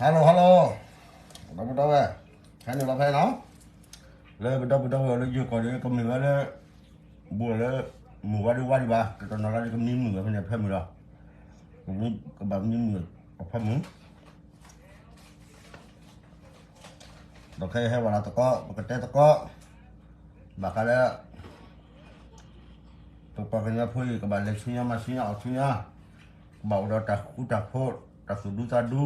Hello hello, ဒီပုၢ်ဒီဝဲၢ်, ဟဲနုာ်လီၤဖဲနီၤ, လၢပဒီပုၢ်ဒီဝဲၢ်လၢယိၤကီၢ်ဒီး ကမ့ၢ်ဝဲလၢ ဘူးလၢ မုၢ်ဝါဒံးဝါဒံးဘၣ်, တနီၤနီၤလၢကမံမုာ်ဖဲန့ၣ်ဖဲမုၢ်လီၤ, ကဘၣ်မံမုာ်အဖဲမုၢ် ဒီးခဲအံၤဟဲဝဲဒၣ်သကိး ပကတဲသကိး ဘၣ်ဃးလၢ ပပှၤကညီဖိအံၤ ကဘၣ်လဲၤဆူညါမၤဆူညါအီၣ်ဆူညါ, ကဘၣ်အိၣ်ဒီးတၢ်ဃူတၢ်ဖိး, တၢ်သူၣ်ဒူသးဒူ,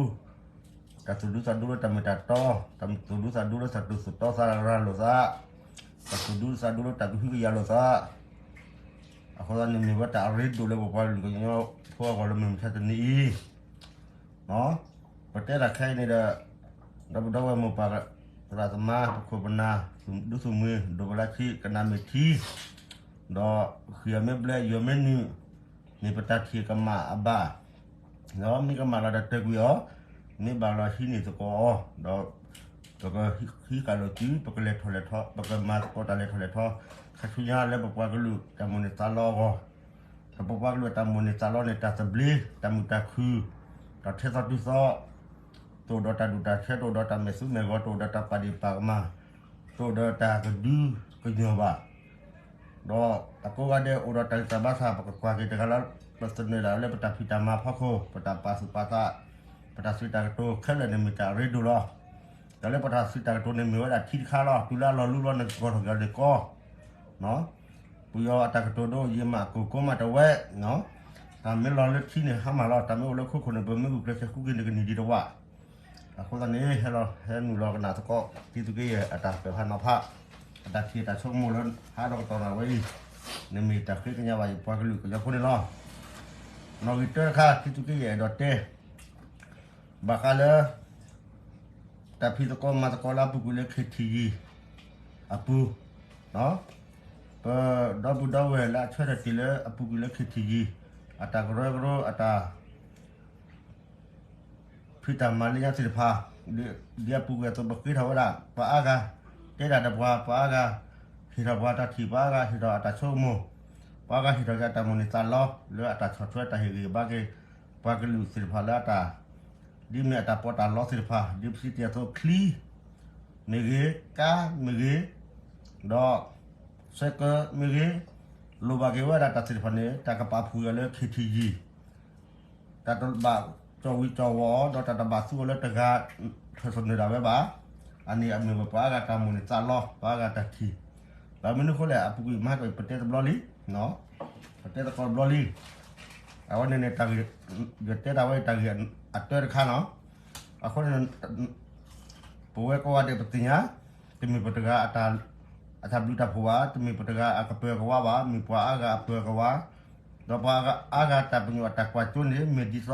တၢ်သူၣ်ဒူသးဒူလၢတၢ်မ့ၢ်တၢ်တီ, တၢ်သူၣ်ဒူသးဒူလၢတၢ်သူၣ်တီသးရၤလိာ်သး, တၢ်သူၣ်ဒူသးဒူလၢတၢ်ကဟုကယာ်လိာ်သး, အဃိသတးန့ၣ်မ့ၢ်ဝဲတၢ်အရ့ဒိၣ်လၢပပှၤကလုာ်ကညီဖိအဂီၢ်လၢမုၢ်မဆါတနံၤအံၤ ပတဲတၢ်ခဲအံၤန့ၣ်ဒီး ဒီပုၢ်ဒီဝဲၢ်မိၢ်ပၢ် သရၣ်သမါ ပခိၣ်ပနၢ် ဒူသူၣ်မှံၤ ဒိၣ်ပလါဆံ ကနၣ်မ့ၢ်ထံ ဒီးဃံၢ်အီၤမ့ၢ်ဘျဲ ယွၤမ့ၢ်နုာ် မ့ၢ်ပတၢ်ထံၣ်ကမၣ်အဘၣ်, ဒီးမ့ၢ်ကမၣ်လီၤဒီးတၢၢ်ကွံာ်အီၤ, မ့ၢ်ဘၣ်လီၤဟံးန့ၢ်သကိးအီၤ, ဒီး ပကဟံးဃာ်လိာ်စု ပကလဲၤထီၣ်လဲၤထီ ပကမၤသကိးတၢ်လဲၤထီၣ်လဲၤထီ ခါဆူညါလၢပပှၤကလုာ်တၢ်မိၣ်န့ၢ်သးလီအဂီၢ် ဒီးပပှၤကလုာ်တၢ်မိၣ်န့ၢ်သးလီန့ၣ် တၢ်သဘျ့ တၢ်မုာ်တၢ်ခုၣ် တၢ်ထဲသိးတုၤသိး တအိၣ်ဒီးတၢ်ဒူၣ်တၢ်ဆၢ တအိၣ်ဒီးတၢ်မဲာ်သူမဲာ်ဂီၤ တအိၣ်ဒီးတၢ်ပာ်ဒ့ၣ်ပာ်ကမၣ် တအိၣ်ဒီးတၢ်ကဒုကညီၤဘၣ် ဒီးအကိးဂၤဒဲးအိၣ်ဒီးတၢ်ဂံၢ်စၢ်ဘါစၢ် ပကကွၢ်က့ၤတဂၤလၢ ပသန့ၤဒၣ်လၢပတၢ်ဖံးတၢ်မၤအဖီခိၣ် ပတၢ်ပာ်သူၣ်ပာ်သး ပတၢ်စံးတၢ်ကတိၤခဲလၢာ်န့ၣ်မ့ၢ်တၢ်အရ့ဒိၣ်လီၤ. တၢ်လၢပတၢ်စံးတၢ်ကတိၤန့ၣ်မ့ၢ်ဝဲဒၣ်ထံတခါလီၤ. တုၤလၢအလီၤလူလီၤန့ၣ် ကကီၢ်ထီၣ်က့ၤအီၤန့ၣ်ကီ ပယီၤအတၢ်ကတိၤဒိ ယမးကိၢ်ကိးမးတဝဲ တၢ်မ့ၢ်လီၤလၢထံန့ၣ်ဟါမၢ်လီၤ. တၢ်မ့ၢ်အိၣ်လၢခိခိၣ်န့ၣ် ပမ့ၢ်ဂုာ်ကျဲးစၢးဃုက့ၤန့ၣ်ကနံၣ်ဒံးတဝး. အဃိသတးန့ၣ် ဟဲလီၤဟဲနုာ်လီၤကနၣ်သကိး တံၤသူက့ယဲၢ်အတၢ်ပဲာ်ဖးနီၤဖး အတၢ်ထံၣ်အတၢ်ဆိကမိၣ်လၢဟးဒီးကတီၢ်နၢ်ဝဲအံၤ န့ၣ်မ့ၢ်တၢ်ဃ့ကညးဘၣ်ယပှၤကလုာ်ကညီဖိန့ၣ်လီၤ. နီၣ်ဂံၢ်တၢတခါ တံၤသူက့ယဲၢ်အဲၣ်ဒိးတဲ ဘၣ်ဃးလၢ တၢ်ဖံးသကိးမၤသကိးလၢအပူၤကွံာ်လၢ KTG အပူၤ, ပဒီပုၢ်ဒီဝဲၢ်လၢအဆၢထၢၣ်တ့ၢ်လၢအပူၤကွံာ်လၢ KTG အတၢ်ကရၢကရိ အတၢ် ဖံးတၢ်မၤလၢညါသ့ၣ်တဖၣ် ဒ်အပူၤကွံာ်အသိး ပဃ့ထီၣ်ဝဲဒၣ် ပှၤအါဂၤ တဲတၢ်ဒီးပှၤ ပှၤအါဂၤ ဟ့ၣ်ထီၣ်ပှၤတၢ်ထံၣ် ပှၤအါဂၤဟ့ၣ်ထီၣ်အတၢ်ဆိကမိၣ် ပှၤအါဂၤဟ့ၣ်ထီၣ်က့ၤအတၢ်မိၣ်န့ၢ်သးလီ လၢအတၢ်ဆီၣ်ထွဲတၢ်ဟ့ၣ်ဂံၢ်ဟ့ၣ်ဘါက့ၤ ပှၤကလုာ်သ့ၣ်တဖၣ်လၢအတၢ် ဒ်မ့ၢ်အတၢ်ပီးတၢ်လီသ့ၣ်တဖၣ် ဒ်ပစံးတ့ၢ်အသိး ချံမ့ၢ်ဂ့ၤ, ကါမ့ၢ်ဂ့ၤ, ဒီး စဲးကၢးမ့ၢ်ဂ့ၤ, လိၣ်ဘၣ်က့ၤဝဲဒၣ်တၢ်သ့ၣ်တဖၣ်န့ၣ် တၢ်ကပာ်ဖှိၣ်က့ၤအီၤလၢ KTG တၢ်တဘၣ်ကၠီၣ်ဝံၤကၠီၣ်ဝီၤအီၤ ဒီးတၢ်တဘၣ်သူအီၤလၢတဂၤ ထၢၣ်သန့ၤဒၣ်ဝဲဘၣ်. အန့ၣ်အမ့ၢ်ဝဲပှၤအါဂၤတၢ်မိၣ်န့ၢ်သးလီ ပှၤအါဂၤတၢ်ထံၣ်. ဘၣ်မနုၤအဃိလဲၣ် အပူၤကွံာ်မၤဟးကီၢ်အံၤ ပတဲတဘျီလံ, ပတဲသကိးတဘျီလံ. အဝဲန့ၣ်န့ၣ် တၢ်ဂ့ၢ် ယတဲတၢ်ဝဲအံၤတၢ်ဂ့ၢ်အတၢတခါနီၤ. အဃိန့ၣ် ပဝဲကိးဂၤဒဲးပသ့ၣ်ညါ, တမ့ၢ်ပတဂၤ အတၢ်ဘျုးတၢ်ဖှိၣ်ဘၣ်, တမ့ၢ်ပတဂၤအကပၢၤကဝါဘၣ်, မ့ၢ်ပှၤအါဂၤအပၢၤကဝါ, ဒီးပှၤအါဂၤတၢ်ပညိၣ်အတၢ်ကွၢ်စိန့ၣ် မ့ၢ်ဒ်သိး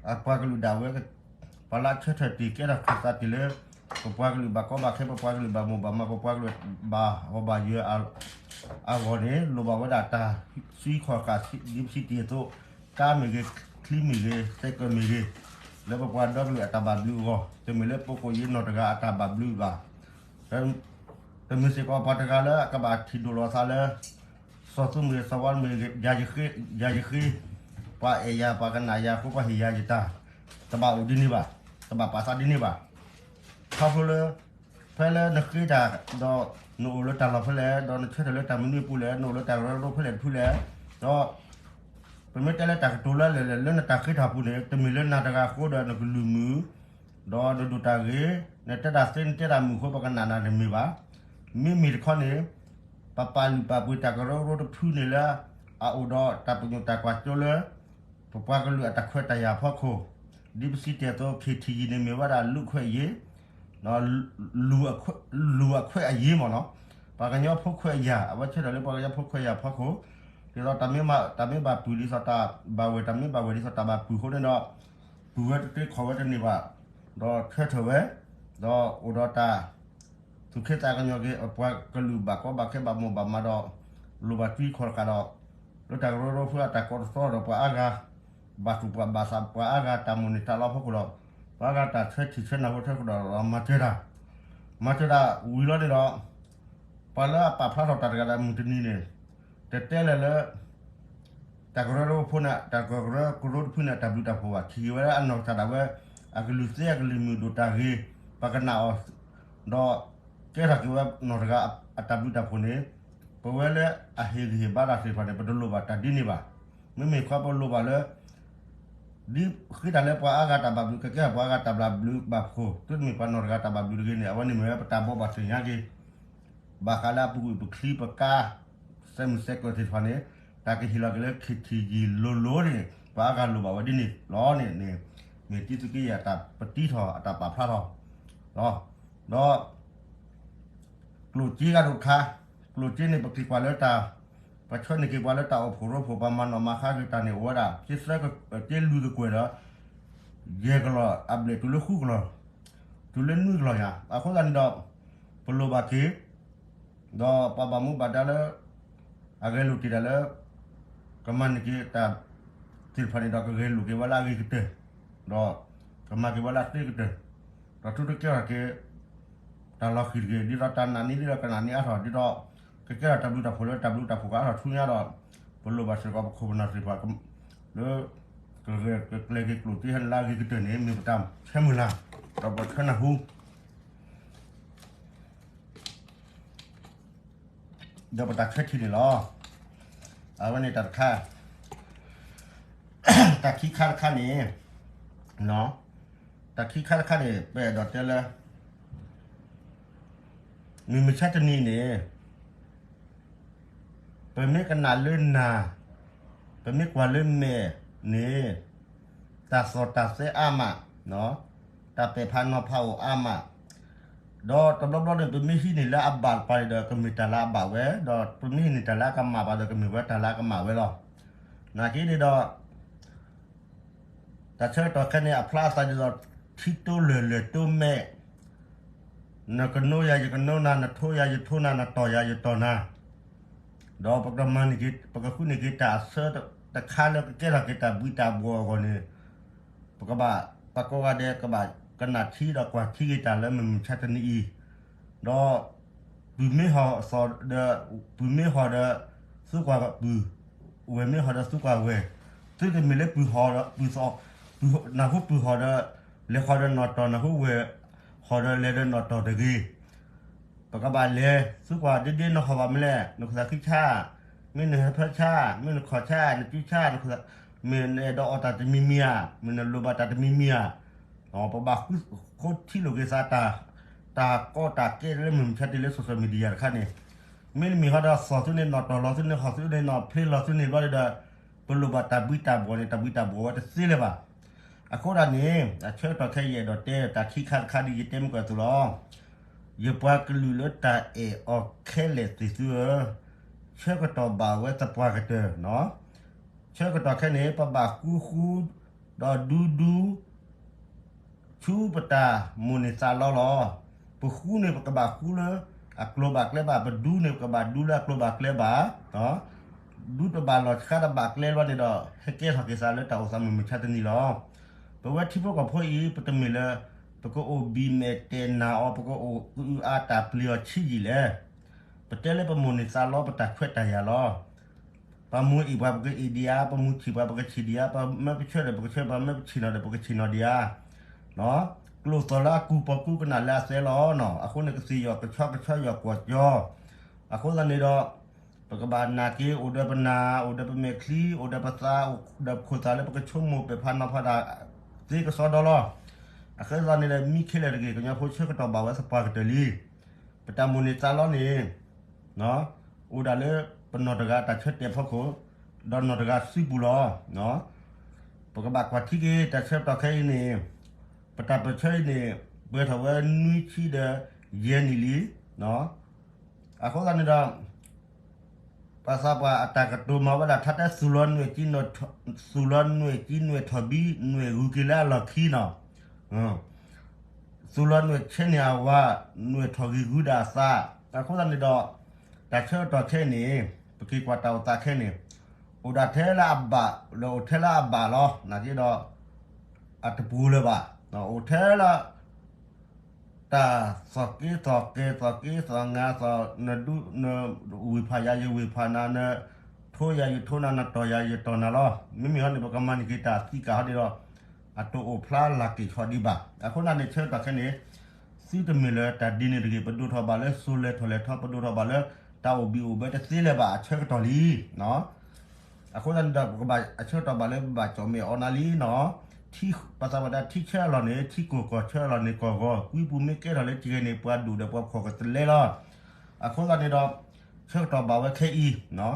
အပှၤကလုာ်ဒၣ်ဝဲ ပှၤလၢအဆၢထၢၣ်တ့ၢ်ကဲထီၣ်ခၢၣ်သးတ့ၢ်လၢ ပပှၤကလုာ်ဘၣ်ကီဘၣ်ခဲ ပပှၤကလုာ်ဘၣ်မိၢ်ဘၣ်မး ပပှၤကလုာ်ဘၣ်ဟီၣ်ဘၣ်ယၢၤ အဂီၢ်န့ၣ် လိၣ်ဘၣ်ဝဲဒၣ်တၢ်စုခီၣ်ဃာ် ဒ်ပစံးတ့ၢ်အသိး ကါမ့ၢ်ဂ့ၤ, ချံမ့ၢ်ဂ့ၤ, စဲးကၢးမ့ၢ်ဂ့ၤ, လၢပပှၤဒီကလုာ်အတၢ်ဘၣ်ဘျုးအဂီၢ်, တမ့ၢ်လၢပကိးယ့နီၢ်တဂၤအတၢ်ဘၣ်ဘျုးဘၣ်. တမ့ၢ်စ့ၢ်ကီးပှၤတဂၤလၢအကဘၣ်ထံၣ်ဒိၣ်လီၤသးလၢ စီၤသူမ့ၢ်ဂ့ၤ စီၤဝါမ့ၢ်ဂ့ၤ ယၤယဃ့, ပှၤအဲၣ်ယၤ ပှၤကနၣ်ယၤအဃိ ပှၤဟ့ၣ်ယၤယတၢ်, တဘၣ်အိၣ်ဒ်န့ၣ်ဘၣ်, တဘၣ်ပာ်သးဒ်န့ၣ်ဘၣ်. ခီဖျိလၢ ဖဲလၢနဃ့တၢ်ဒီး နအိၣ်လၢတၢ်လီၢ်ဖဲလဲၣ်, ဒီးနဆၢထၢၣ်လၢတၢ်မနုၤအပူၤလဲၣ်, နအိၣ်လၢတၢ်ကရၢကရိဖဲလဲၣ်တဖုလဲၣ်, ဒီး ပမ့ၢ်တဲလၢတၢ်ကတိၤလၢလဲၣ်လဲၣ် လၢနတၢ်ဃ့တၢ်ပူၤန့ၣ် တမ့ၢ်လၢနၤတဂၤအဃိဒီးနကလုၢ်မုာ်, ဒီးနဒိၣ်တၢ်ဂ့ၤ, နတဲတၢ်သ့ နတဲတၢ်မုာ်အဃိ ပကနၣ်နၤတမ့ၢ်ဘၣ်. မ့မ့ၢ်တခီန့ၣ် ပပာ်လုၢ်ပာ်ပှ့ၤတၢ်ကရၢကရိတဖုန့ၣ်လၢ အအိၣ်ဒီးတၢ်ပညိၣ်တၢ်ကွၢ်စိလၢ ပပှၤကလုာ်အတၢ်ခွဲးတၢ်ယာ်အဖီခိၣ်, ဒ်ပစံးတ့ၢ်အသိး KTG န့ၣ်မ့ၢ်ဝဲဒၣ်လူ့အခွင့်အရေး, လူ့အခွင့်အရေးမ့ၢ်နီၤ, ပှၤကညီဖိခွဲးယာ် အဝဲဆၢထၢၣ်လၢပှၤကညီဖိခွဲးယာ်အဖီခိၣ်, ဒ်သိးတၢ်မ့ၢ်ဘၣ် တၢ်မ့ၢ်ဘၣ်ပုၢ်ဒ်သိးတၢ်ဘၣ်ဝဲၢ် တၢ်မ့ၢ်ဘၣ်ဝဲၢ်ဒ်သိးတၢ်ဘၣ်ပုၢ်အဃိန့ၣ်ဒီး ပုၢ်ဝဲတသ့ခီၣ်ဝဲတန့ၢ်ဘၣ်, ဒီးဆၢထၢၣ်ဝဲ, ဒီးအိၣ်ဒီးတၢ် သူၣ်က့သးကညီၤက့ၤ အပှၤကလုာ်ဘၣ်ကီဘၣ်ခဲဘၣ်မိၢ်ဘၣ်မးဒီး လိၣ်ဘၣ်သွံခီၣ်တဃာ်ဒီး လၢတၢ်ကရၢကရိဖုအတၢ်ကိးတသီဒီးပှၤအါဂၤ ဘၣ်သူၣ်ပှၤဘၣ်သးပှၤအါဂၤတၢ်မိၣ်န့ၢ်သးလီအဖီခိၣ်ဒီး ပှၤအါဂၤတၢ်ဆၢထံၣ်ဆၢနၢ်ဖိဆၢကဒီးဒီးမၤစၢၤတၢ်, မၤစၢၤတၢ်ဝံၤလီၤန့ၣ်ဒီး ပှၤလၢအပာ်ဖျါထီၣ်တၢ်တဂၤဒီးမုၢ်တနံၤန့ၣ် တတဲလၢၤလၢ တၢ်ကရၢကရိဖိန့ၣ် တၢ်ကရၢကရိတဖုန့ၣ် တၢ်ဘျုးတၢ်ဖှိၣ်ဘၣ် ထံၣ်က့ၤဝဲလၢအနီၢ်ကစၢ်ဒၣ်ဝဲ အကလုၢ်သ့အကလုၢ်မုၢ်ဒိၣ်တၢ်ဂ့ၤ ပှၤကနၣ်အီၤ ဒီးကဲထီၣ်က့ၤဝဲနီၢ်တဂၤအတၢ်ဘျုးတၢ်ဖှိၣ်န့ၣ် ပဝဲလၢအဟ့ၣ်ဂံၢ်ဟ့ၣ်ဘါတၢ်သ့ၣ်တဖၣ်န့ၣ် ပတလိၣ်ဘၣ်တၢ်ဒ်န့ၣ်ဘၣ်. မ့မ့ၢ်ခီပလိၣ်ဘၣ်လၢ ဒ်ဃ့တၢ်လၢပှၤအါဂၤတၢ်ဘၣ်ဘျုး ကကဲထီၣ်ပှၤအါဂၤတၢ်ဘျုးဘၣ်ဖှိၣ် သုတမ့ၢ်ပှၤနီၢ်တဂၤတၢ်ဘၣ်ဘျုးတဂ့ၤန့ၣ် အဝဲန့ၣ်မ့ၢ်ဝဲပတၢ်ဘိးဘၣ်သ့ၣ်ညါက့ၤ ဘၣ်ဃးလၢအပူၤကွံာ်ပချံပကါ စဲမုၢ်စဲးကၢၢ်သ့ၣ်တဖၣ်န့ၣ် တၢ်ကဟ့ၣ်လီၤက့ၤလၢ ခ့ထံယံၤလိၤလိၤ န့ၣ် ပှၤအါဂၤလိၣ်ဘၣ်ဝဲဒ်န့ၣ်လီၤန့ၣ်န့ၣ် မ့ၢ်တံသုးက့ယဲၢ်အတၢ်ပတံထီၣ်အတၢ်ပာ်ဖျါထီၣ်လီၤ. ဒီး ကျိၣ်စ့ဂၤဒိၣ်တခါ, ကျိၣ်စ့န့ၣ် ပက့ၤကွၢ်လၢတၢ်, ပဆၢန့ၢ်က့ၤပှၤလၢတၢ်အိၣ်ဖှိၣ်ရိဖှိၣ် ပှၤမၤနီၣ်မၤဃါက့ၤတၢ်န့ၣ် အိၣ်ဝဲဒၣ် က့သၢ, က့လွံၢ်ကကွဲၢ်ဒီး ယဲၢ်ကလီၢ်အဘျဲၣ်တုၤလၢဃုကလီၢ်, တုၤလၢနွံကလီၢ်ညါ. အဃိသတးန့ၣ်ဒီး ပလိၣ်ဘၣ်က့ၤ ဒီးပှၤဘၣ်မူဘၣ်ဒါလၢ အဂဲၤလိာ်တ့ၢ်တၢ်လၢ ကမၤန့ၢ်က့ၤတၢ်သ့ၣ်တဖၣ်န့ၣ်ဒီး ကဂဲၤလိာ်က့ၤဝဲလၢအဂ့ၤကတၢၢ်, ဒီးကမၤက့ၤဝဲလၢအသ့ကတၢၢ်, ဒီးသုတကဲထီၣ်က့ၤ တၢ်လီၤဃံၤတဂ့ၤ, ဒ်သိးတၢ်နာ်န့ၢ်ဒ်သိးကနာ်န့ၢ်အါထီၣ်, ဒ်သိးကကဲထီၣ်တၢ်ဘျုးတၢ်ဖှိၣ်လၢတၢ်ဘျုးတၢ်ဖှိၣ်ကအါထီၣ်ဆူညါဒီး ပလိၣ်ဘၣ်စ့ၢ်ကီးပခိၣ်ပနၢ်သ့ၣ်တဖၣ် လၢ ကဂဲၤကကျဲၤက့ၤကျိၣ်စ့ဟဲလၢအဂ့ၤကတၢၢ်န့ၣ် မ့ၢ်ပတၢ်ဆၢမုၢ်လၢ်, ဒီးပဆၢနၢ်ဟူ ဒီးပတၢ်ဆၢထံၣ်န့ၣ်လီၤ. အဝဲန့ၣ်တၢ်တခါ, တၢ်ခံခါတခါန့ၣ်, တၢ်ခံခါတခါန့ၣ် ပအဲၣ်ဒိးတဲလၢ မုၢ်မဆါတနံၤန့ၣ် ပမ့ၢ်ကနၣ်လၢနၤ, ပမ့ၢ်ကွၢ်လၢမဲာ်န့ၣ် တၢ်သီၣ်တၢ်သဲအါမး, တၢ်ပဲာ်ဖးနီၤဖးအိၣ်အါမး, ဒီးတဘျီဘျီန့ၣ် ပမ့ၢ်ဟံးန့ၢ်လၢအဘၣ်တပၤန့ၣ်ဒီး ကမ့ၢ်တၢ်လၢအဘၣ်ဝဲ, ဒီးပမ့ၢ်ဟံးန့ၢ်တၢ်လၢအကမၣ်ဘၣ်ဒီး ကမ့ၢ်ဝဲတၢ်လၢအကမၣ်ဝဲလီၤ. နာ်က့န့ၣ်ဒီး တၢ်ဆၢကတီၢ်ခဲအံၤန့ၣ် အဖျါအသးဒ်သိး ထံတိလဲၢ်လဲၢ်တိမဲာ်, နကနိယၤယကနိနၤ, နထိယၤယထိနၤ, နတီၢ်ယၤယတီၢ်နၤ, ဒီးပကမၤန့ၢ်က့ၤ ပကဃုန့ၢ်က့ၤတၢ်အဆၢတခါလၢကကဲထီၣ်က့ၤတၢ်ဘှံးတၢ်ဘှီးအဂီၢ်န့ၣ်, ပကဘၣ် ပှၤကိးဂၤဒဲး ကဘၣ်ကနၣ်ထံဒီးကွၢ်ထံက့ၤတၢ်လၢမုၢ်မဆါတနံၤအံၤ, ဒီး ပုၢ်မ့ၢ်ဟီၣ်သီၣ်ဒီး ပုၢ်မ့ၢ်ဟီၣ်ဒီး သုကွၢ်ပုၢ်, ဝဲၢ်မ့ၢ်ဟီၣ်ဒီးသုကွၢ်ဝဲၢ်, သုတမ့ၢ်လၢပုၢ်ဟီၣ်ဒီး ပုၢ်သီၣ်, နၢ်ဟူပုၢ်ဟီၣ်ဒီး လဲၤဟီၣ်ဒီးနီၢ်တီၢ်, နၢ်ဟူဝဲၢ်ဟီၣ်ဒီးလဲၤဒီးနီၢ်တီၢ်တဂ့ၤ. ပကဘၣ်လဲၤ သုကွၢ်ဒ့ဒ့ နဟီၣ်ဘၣ်မနုၤလဲၣ်, နခိၣ်သးခံဆါ, မ့ၢ်နဟၢဖၢဆါ, မ့ၢ်နခီၣ်ဆါ, နစုဆါ, မ့ၢ်နအဲၣ်ဒိးအီၣ်တၢ်တမံၤမံၤဧါ, မ့ၢ်နလိၣ်ဘၣ်တၢ်တမံၤမံၤဧါ, ပဘၣ်ဃုဃိထံလိာ်က့ၤသးတၢ်, တၢ်ကီတၢ်ခဲလၢမုၢ်မဆါတနံၤလၢ social media တခါန့ၣ်, မ့တမ့ၢ်ဟီဒီးသီၣ်သုန့ၣ် နီၢ်တီၢ်လီၤသုန့ၣ် ဟီၣ်သုန့ၣ် နီၢ်ဖျ့လီၤသုန့ၣ်ဘျီဒီး ပလိၣ်ဘၣ်တၢ်ဘှံးတၢ်ဘှီးန့ၣ် တၢ်ဘှံးတၢ်ဘှီးဝဲတသ့လၢၤဘၣ်. အဃိဒၣ်န့ၣ် အဆၢကတီၢ်ခဲအံၤယအဲၣ်ဒိးတဲ တၢ်ခံခါတခါဒ်ယတဲမုၢ်ကီၢ်အသိးလီၤ. ယပှၤကလုာ်လၢတၢ်အဲၣ်အီၤခဲလၢာ်သ့ၣ်သုဧၢ, ဆၢကတီၢ်ဘၣ်ဝဲသပှၢ်ကတၢၢ်, ဆၢကတီၢ်ခဲအံၤန့ၣ် ပဘၣ်ဃူဃူ ဒီးဒူဒူ ဆူပတၢ်မိၣ်န့ၢ်သးလီလီၤ. ပဃူန့ၣ် ပကဘၣ်ဃူလၢအကျိၤဘၣ်ကျဲဘၣ်, ပဒူန့ၣ် ပကဘၣ်ဒူလၢအကျိၤဘၣ်ကျဲဘၣ်, ဒူတဘၣ်လီၢ်ဆှါတဘၣ်ကျဲလီၤန့ၣ်ဒီး ဟဲကဲထီၣ်က့ၤသးလၢတၢ်အိၣ်သးမုၢ်မဆါတနံၤလီၤ. ပဝဲထံဖိကီၢ်ဖိအံၤ ပတမ့ၢ်လၢ ပကအိၣ်ဘံၣ်မဲာ်တဲာ်နၢ်အီၤ, ပကအိၣ်ကအုအါတၢ်ပျံၤအီၤဆံးယံာ်လဲၣ်. ပတဲလၢပမိၣ်န့ၢ်သးလီပတၢ်ခွဲးတၢ်ယာ်လီၤ. ပမူအ့ၣ်ပှၤပကအ့ၣ်ဒံးဧါ, ပမူဆံၣ်ပှၤပကဆံၣ်ဒံးဧါ, ပမၢပဆၢဒီးပကဆၢ, ပမၢပဆ့ၣ်နီၤဒီးပကဆ့ၣ်နီၤဒံးဧါ. ကျိၣ်သီၣ်လၢအကူၢ်ပီကူကနၣ်လၢအသဲလီၤ. အဃိန့ၣ် ကသ့ၣ်ယီၣ်ကဆီကဆီယီၣ်ကွီၢ်ကၠီ. အဃိသတးန့ၣ်ဒီး ပကဘၣ်နာ်က့ၤ အိၣ်ဒီးပနၢ်, အိၣ်ဒီးပမဲာ်ချံ, အိၣ်ဒီးပသး, အိၣ်ဒီးပခိၣ်သးလၢပကဆိကမိၣ်ပဲာ်ဖးနီၤဖးတၢ်သ့ကစီဒီလီၤ. အဃိသတးန့ၣ်ဒီး မံခဲလၢာ်တဂ့ၤ, ကညီဖိဆၢကတီၢ်ဘၣ်ဝဲသပှၢ်ကတၢၢ်လံ. ပတၢ်မိၣ်န့ၢ်သးလီန့ၣ် အိၣ်ဒၣ်လၢပနီၢ်တဂၤတၢ်ဆၢတဲာ်ဖီခိၣ်, ဒီးနီၢ်တဂၤစုပူၤလီၤ. ပကဘၣ်ကွၢ်ထံက့ၤ တၢ်ဆၢကတီၢ်ခဲအံၤန့ၣ်, ပတၢ်ပၢၢ်ဆၢအံၤန့ၣ် ပှဲၤထီၣ်ဝဲနွံဆံဒီးယဲၢ်နံၣ်လံ. အဃိသတးန့ၣ်ဒီး ပှၤသးပှၢ်အတၢ်ကတိၤမၤဝဲဒၣ် ထါတဲသူၣ်လီၤနွဲၣ်ကံ, သူၣ်လီၤနွဲၣ်ကံနွဲၣ်ထီၣ်ဘံ, နွဲၣ်ဂုၤက့ၤလၢအလီၢ်ခံနီၤ. သူၣ်လီၤနွဲၣ်ဆဲးန့ၢ်အဝၤ, နွဲၣ်ထီၣ်ဂံၢ်ဂုၤဒၣ်အသး. အဃိသတးန့ၣ်ဒီး တၢ်ဆၢကတီၢ်ခဲအံၤန့ၣ် ပက့ၤကွၢ်တၢ်အိၣ်သးခဲအံၤန့ၣ် အိၣ်ဒၣ်ထဲလၢအဘၣ်, ဒီးအိၣ်ထဲလၢအဘၣ်လီၤ. နာ်က့ဒီး အတပူၤလၢၤဘၣ်. အိၣ်ထဲလၢ တၢ်သီၣ်က့သီၣ်ကဲၤ သီၣ်က့သီၣ်ငါသီၣ်, နဒူ, နဝ့ၢ်ဖးယၤ ယဝ့ၢ်ဖးနၤ, နထိယၤယထိနၤ, နတီၢ်ယၤယတီၢ်နၤလီၤ. မ့မ့ၢ်ဟီန့ၣ် ပကမၤန့ၢ်က့ၤတၢ်သံကၣ်ဟီဒ်ဒီး အတအိၣ်ဖျါလၢက့ၤဆီဒံးဘၣ်. အဃိသတးန့ၣ် ဆၢကတီၢ်ခဲအံၤန့ၣ် သုတမ့ၢ်လၢတၢ်ဒ်န့ၣ်တဂ့ၤ, ပဒိၣ်ထီၣ်ဘၣ်လၢစိၤလဲၤထီၣ်လဲၤထီ, ပဒိၣ်ထီၣ်ဘၣ်လၢတၢ်အိၣ်ဘံၣ်အိၣ်ဘၢတသ့လၢၤဘၣ် အဆၢကတီၢ်လံ. အဃိသတးန့ၣ်ဒီး ပကဘၣ်အဆၢကတီၢ်ဘၣ်လၢပဘၣ်ကၠီၣ်မဲာ်အီနၤလံနီၤ. ပှၤသးဝဲဒၣ်ထံဆၢအလီၢ်န့ၣ် ထံကိၢ်ကီၢ်ဆၢအလီၢ်န့ၣ် ကီၢ်ဂီၤကွံပူၤမ့ၢ်ကဲထီၣ်လၢကဂဲၤန့ၣ် ပှၤဒိၣ်ဒီးပှၤဖှီၣ်ကတလဲလီၤ. အဃိသတးန့ၣ်ဒီး ဆၢကတီၢ်ဘၣ်ဝဲခဲအံၤ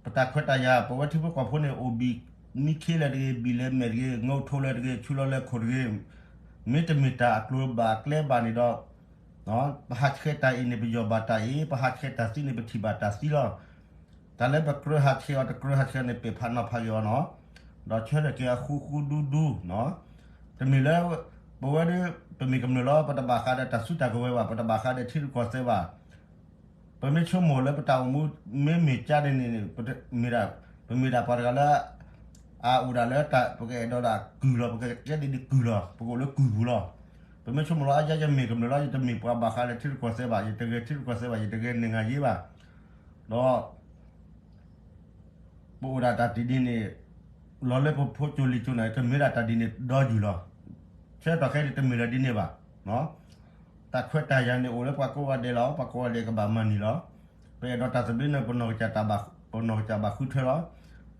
ပတၢ်ခွဲးတၢ်ယာ် ပဝဲထံဖိကီၢ်ဖိန့ၣ် အိၣ်ဘံၣ်မံခ့လၢၤတဂ့ၤ, ဘံၣ်လဲၤမဲာ်တဂ့ၤ, ငိးထိလၢၤတဂ့ၤ, ဆူလီၤလၢခိၣ်တဂ့ၤ, မ့တမ့ၢ်တၢ်အကျိၤဘၣ်အကျဲဘၣ်န့ၣ်ဒီး ပဟးဆှဲးတၢ်အ့ၣ်န့ၣ် ပယီၢ်ဘၣ်တၢ်အ့ၣ်, ပဟးဆှဲးတၢ်သံန့ၣ် ပထံၣ်ဘၣ်တၢ်သံလီၤ. တၢ်လၢပကြၢးဟးဆှဲးအီၤ တကြၢးဟးဆှဲးန့ၣ် ပ့ၢ်ဖးနီၤဖးက့ၤအီၤနီၤ, ဒီးဆၢထၢၣ်က့ၤအဃူဃူဒူဒူနီၤ. တမ့ၢ်လၢ ပဝဲဒၣ် ပမ့ၢ်ကမျၢၢ်လီၤပတဘၣ်ဃးဒီးတၢ်စုတၢ်ကဝဲၤဘၣ်, ပတဘၣ်ဃးဒီးထံရူၢ်ကီၢ်သဲးဘၣ်. ပမ့ၢ်ဆိကမိၣ်လၢပတၢ်အိၣ်မူမ့မ့ၢ်ကါန့ၣ်န့ၣ် ပမ့ၢ်ဒၣ်ပှၤတဂၤလၢ အအိၣ်ဒၣ်လၢ ပကအဲၣ်ဒိးဒၣ်ကုၢ်လီၤ, ပကကဲဒ်ဒ်ကုၢ်လီၤ, ပကအိၣ်လၢကုၢ်ပူၤလီၤ. ပမ့ၢ်ဆိကမိၣ်လီၤ အယဲယမ့ၢ်ကမျၢၢ်လီၤ ယတမ့ၢ်ပှၤဘၣ်ဃးဒီးထံရူၢ်ကီၢ်သဲးဘၣ်, ယတဂဲၤထံရူၢ်ကီၢ်သဲးဘၣ်, ယတဂဲၤနံၣ်ဂၤယ့ဘၣ်. ဒီး ပအိၣ်ဒၣ်တၢ်ဒ်န့ၣ်န့ၣ် လီၤလၢပဖိကၠိလံၤကၠိန့ၣ် တမ့ၢ်ဒၣ်တၢ်ဒ်န့ၣ်ဒီယုၢ်လီၤ. ဆၢကတီၢ်ခဲအံၤန့ၣ် တမ့ၢ်လၢဒ်န့ၣ်ဘၣ်. တၢ်ခွဲးတၢ်ယာ်န့ၣ်အိၣ်လၢပှၤကိးဂၤဒဲးလီၤ, ပှၤကိးဂၤဒဲးကဘၣ်မၤန့ၢ်လီၤ. ပအဲၣ်ဒိးတၢ်သဘျ့န့ၣ် ပနီၢ်ကစၢ်ဘၣ်ဃုထၢလီၤ.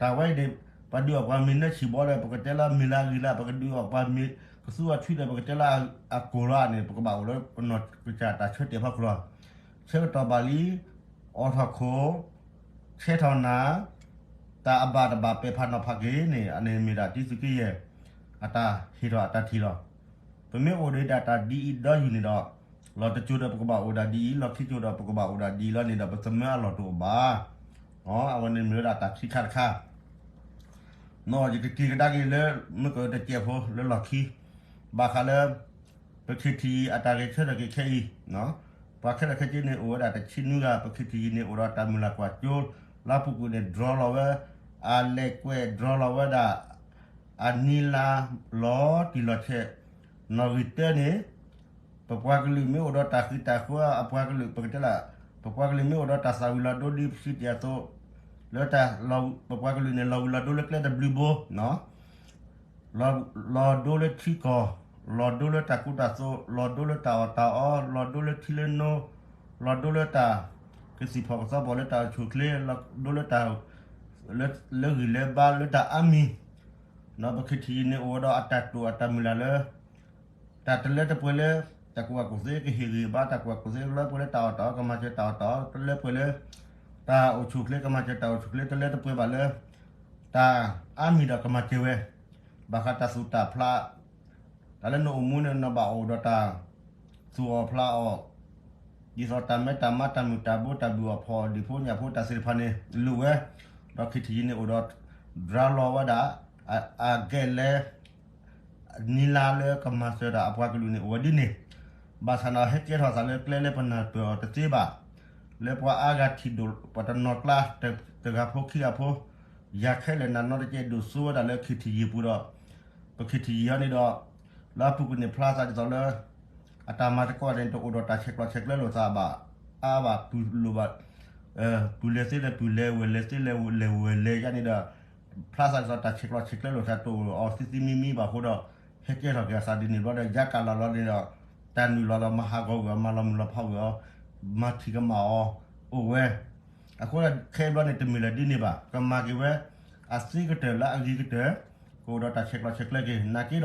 တၢ်ဝဲအံၤန့ၣ် ပှၤဒုးအီၣ်ပှၤမ့ၤနၢဆံၣ်ဘီဒီး ပကတဲလၢမ့ၤလၢအဂ့ၤလၢ ပကဒုးအီၣ်ပှၤမ့ၤကသူအီထံဒီး ပကတဲလၢအကိၢ်လီၤန့ၣ် ပကဘၣ်အိၣ်လၢပနီၢ်ကစၢ်တၢ်ဆၢတဲာ်ဖီခိၣ်လီၤ. ဆၢကတီၢ်ဘၣ်လံ အိးထီၣ်ခိၣ်, ဆဲးထီၣ်နၢ်, တၢ်အဘၣ်တဘၣ်ပဲာ်ဖးနီၤဖးက့ၤန့ၣ် အန့ၣ်မ့ၢ်ဒၣ်တံသုးက့ယဲၢ် အတၢ်ဟ့ၣ်ထီၣ်အတၢ်ထံၣ်လီၤ. ပမ့ၢ်အိၣ်ဒံးဒၣ်တၢ်ဒ်အံၤဒီယုၢ်န့ၣ်ဒီး လီၤတကၠိၤဒီးပကဘၣ်အိၣ်ဒၣ်ဒ်အံၤ, လီၢ်ခံကၠိၤဒီးပကဘၣ်အိၣ်ဒၣ်ဒ်အံၤလီၤန့ၣ်ဒီး ပသမၢအလီၢ်တအိၣ်ဘၣ်. အဝဲန့ၣ်မ့ၢ်ဝဲဒၣ်တၢ်ခံခါတခါ နီၢ်ယကက့ၤကဒါက့ၤလၢ မ့ၢ်ကတစဲးဖိလၢလီၢ်ခံ ဘၣ်ဃးလၢ ပခ့ၣ်ထံၣ်ယံၤအတၢ်ဂဲၤဆၢထၢၣ်က့ၤခဲအံၤ, ပှၤခဲလၢာ်ခဲဆ့န့ၣ် အိၣ်ဝဲဒၣ်တဆံနွံဂၤ, ပခ့ၣ်ထံၣ်ယံၤန့ၣ် အိၣ်ဒီးတၢ်မုၢ်လၢ်ကွၢ်စိ, လၢအပူၤကွံာ်န့ၣ် ဒြီလီၤဝဲ, အလဲၤကွဲးဒြီလီၤဝဲဒၣ် အနံၤလါလီၤတံၢ်လီၤဆဲး, နီၣ်ဂံၢ်တၢန့ၣ် ပပှၤကလုာ်မ့ၢ်အိၣ်ဒီးတၢ်ဃံတၢ်ဃၢအပှၤကလုာ် ပကတဲလၢ ပပှၤကလုာ်မ့ၢ်အိၣ်ဒီးတၢ်သၣ်ဝံၤလီၤဒိဒ်ပစံးတ့ၢ်အသိး, လၢတၢ် ပပှၤကလုာ်န့ၣ် လီၤဝံၤလီၤဒိလၢကျဲတဘျုးဘိ, လီၤဒိလၢထံကီၢ်, လီၤဒိလၢတၢ်ကူတၢ်သိး, လီၤဒိလၢတၢ်အီၣ်တၢ်အီ, လီၤဒိလၢထံလၢနိ, လီၤဒိလၢတၢ်ကသံၣ်ဖီၣ်ကသီဖီၣ်လၢတၢ်အိၣ်ဆူၣ်အိၣ်ချ့, လီၤဒိလၢတၢ် လၢဂံၢ်လၢဘါလၢတၢ်အါမံၤ, ဒီးပခ့ၣ်ထံၣ်ယံၤန့ၣ်အိၣ်ဝဲဒီးအတၢ်တိာ်အတၢ်မုၢ်လၢ်လၢ တၢ်တလၢတပှဲၤလၢ တၢ်ကူၣ်ဘၣ်ကူၣ်သ့ကဟ့ၣ်ဂံၢ်ဘါ, တၢ်ကူၣ်ဘၣ်ကူၣ်သ့တလၢပှဲၤလၢတၢ်အီၣ်တၢ်အီ ကမၤစၢၤတၢ်အီၣ်တၢ်အီ, တလၢပှဲၤလၢ တၢ်အိၣ်ဆူၣ်အိၣ်ချ့ ကမၤစၢၤတၢ်အိၣ်ဆူၣ်အိၣ်ချ့, တလၢတပှဲၤဘၣ်လၢ တၢ်အါမံၤဒီးကမၤစၢၤဝဲ, ဘၣ်ဃးတၢ်သူၣ်တၢ်ဖျး တၢ်လၢနအိၣ်မူန့ၣ် နဘၣ်အိၣ်ဒီးတၢ်သူၣ်အီၣ်ဖျးအီၣ်, ဒ်သိးတၢ်မဲတၢ်မါ တၢ်မုၢ်တၢ်ဘိ တၢ်ဘုၣ်အီၣ်ဖီၣ်အီၣ်ဒံးဖိညၣ်ဖိတၢ်သ့ၣ်တဖၣ်န့ၣ် လိၣ်ဝဲ, ဒီးခ့ၣ်ထံၣ်ယံၤန့ၣ်အိၣ်ဒီး ဒြါလီၤဝဲဒၣ် အကဲလဲၣ် နံၤလါလၢကမၤစၢၤတၢ်အပှၤကလုာ်န့ၣ် အိၣ်ဝဲဒ်န့ၣ်, ဘၣ်ဆၣ်န့ၣ်ဟဲကဲထီၣ်သးလၢကျဲလၢပနၢ်ပၢၢ်အီၤတသ့ဘၣ်, လၢပှၤအါဂၤထံၣ်ဒိၣ် ပှၤတနီၤကျါ တဂၤဖိခံဂၤဖိ, ယၤခဲလၢာ်နၤနီတကဲဒိၣ်စိဝဲဒၣ်လၢခ့ၣ်ထံၣ်ယံၤပူၤဒီး, ပခ့ၣ်ထံၣ်ယံၤအံၤန့ၣ်ဒီး, လၢအပူၤကွံာ်န့ၣ်ဖျါသးဒ်သိးလၢ အတၢ်မၤသကိးန့ၣ် တအိၣ်ဒီးတၢ်ဆဲးကျိးဆဲးကျၢလိာ်သးဘၣ်, အါဘၣ်ပုၢ်လိၣ်ဘၣ် ပုၢ်လဲၤသ့လဲၣ်ပုၢ်လဲၤဝဲၢ် လဲၤသ့လဲၣ်လဲၤဝဲၢ်လဲၤယါန့ၣ်ဒီး, ဖျါသးဒ်သိးတၢ်ဆဲးကျိးဆဲးကျၢလိာ်သးတအိၣ်အီၤသံသံမံမံဘၣ်အဃိဒီး, ဟဲကဲထီၣ်က့ၤအသးဒ်န့ၣ်ဘျီဒီး ယါကးလီၤလီၤန့ၣ်ဒီး, တၢ်နုာ်လီၤဒီးမၤဟးဂီၤဝဲ မၤလီၤမုၢ်လီၤဖးဝဲအီၤ, မၤထံၣ်ကမၣ်အီၤ, အိၣ်ဝဲ, အဃိခဲအံၤဘျီန့ၣ် တမ့ၢ်လၢဒ်န့ၣ်ဘၣ်, ကမၤက့ၤဝဲ, အသ့ကတၢၢ်လၢအဂ့ၤကတၢၢ်, ကအိၣ်ဒီးတၢ်ဆဲးကျိးဆဲးကျၢက့ၤ နာ်က့ဒီး,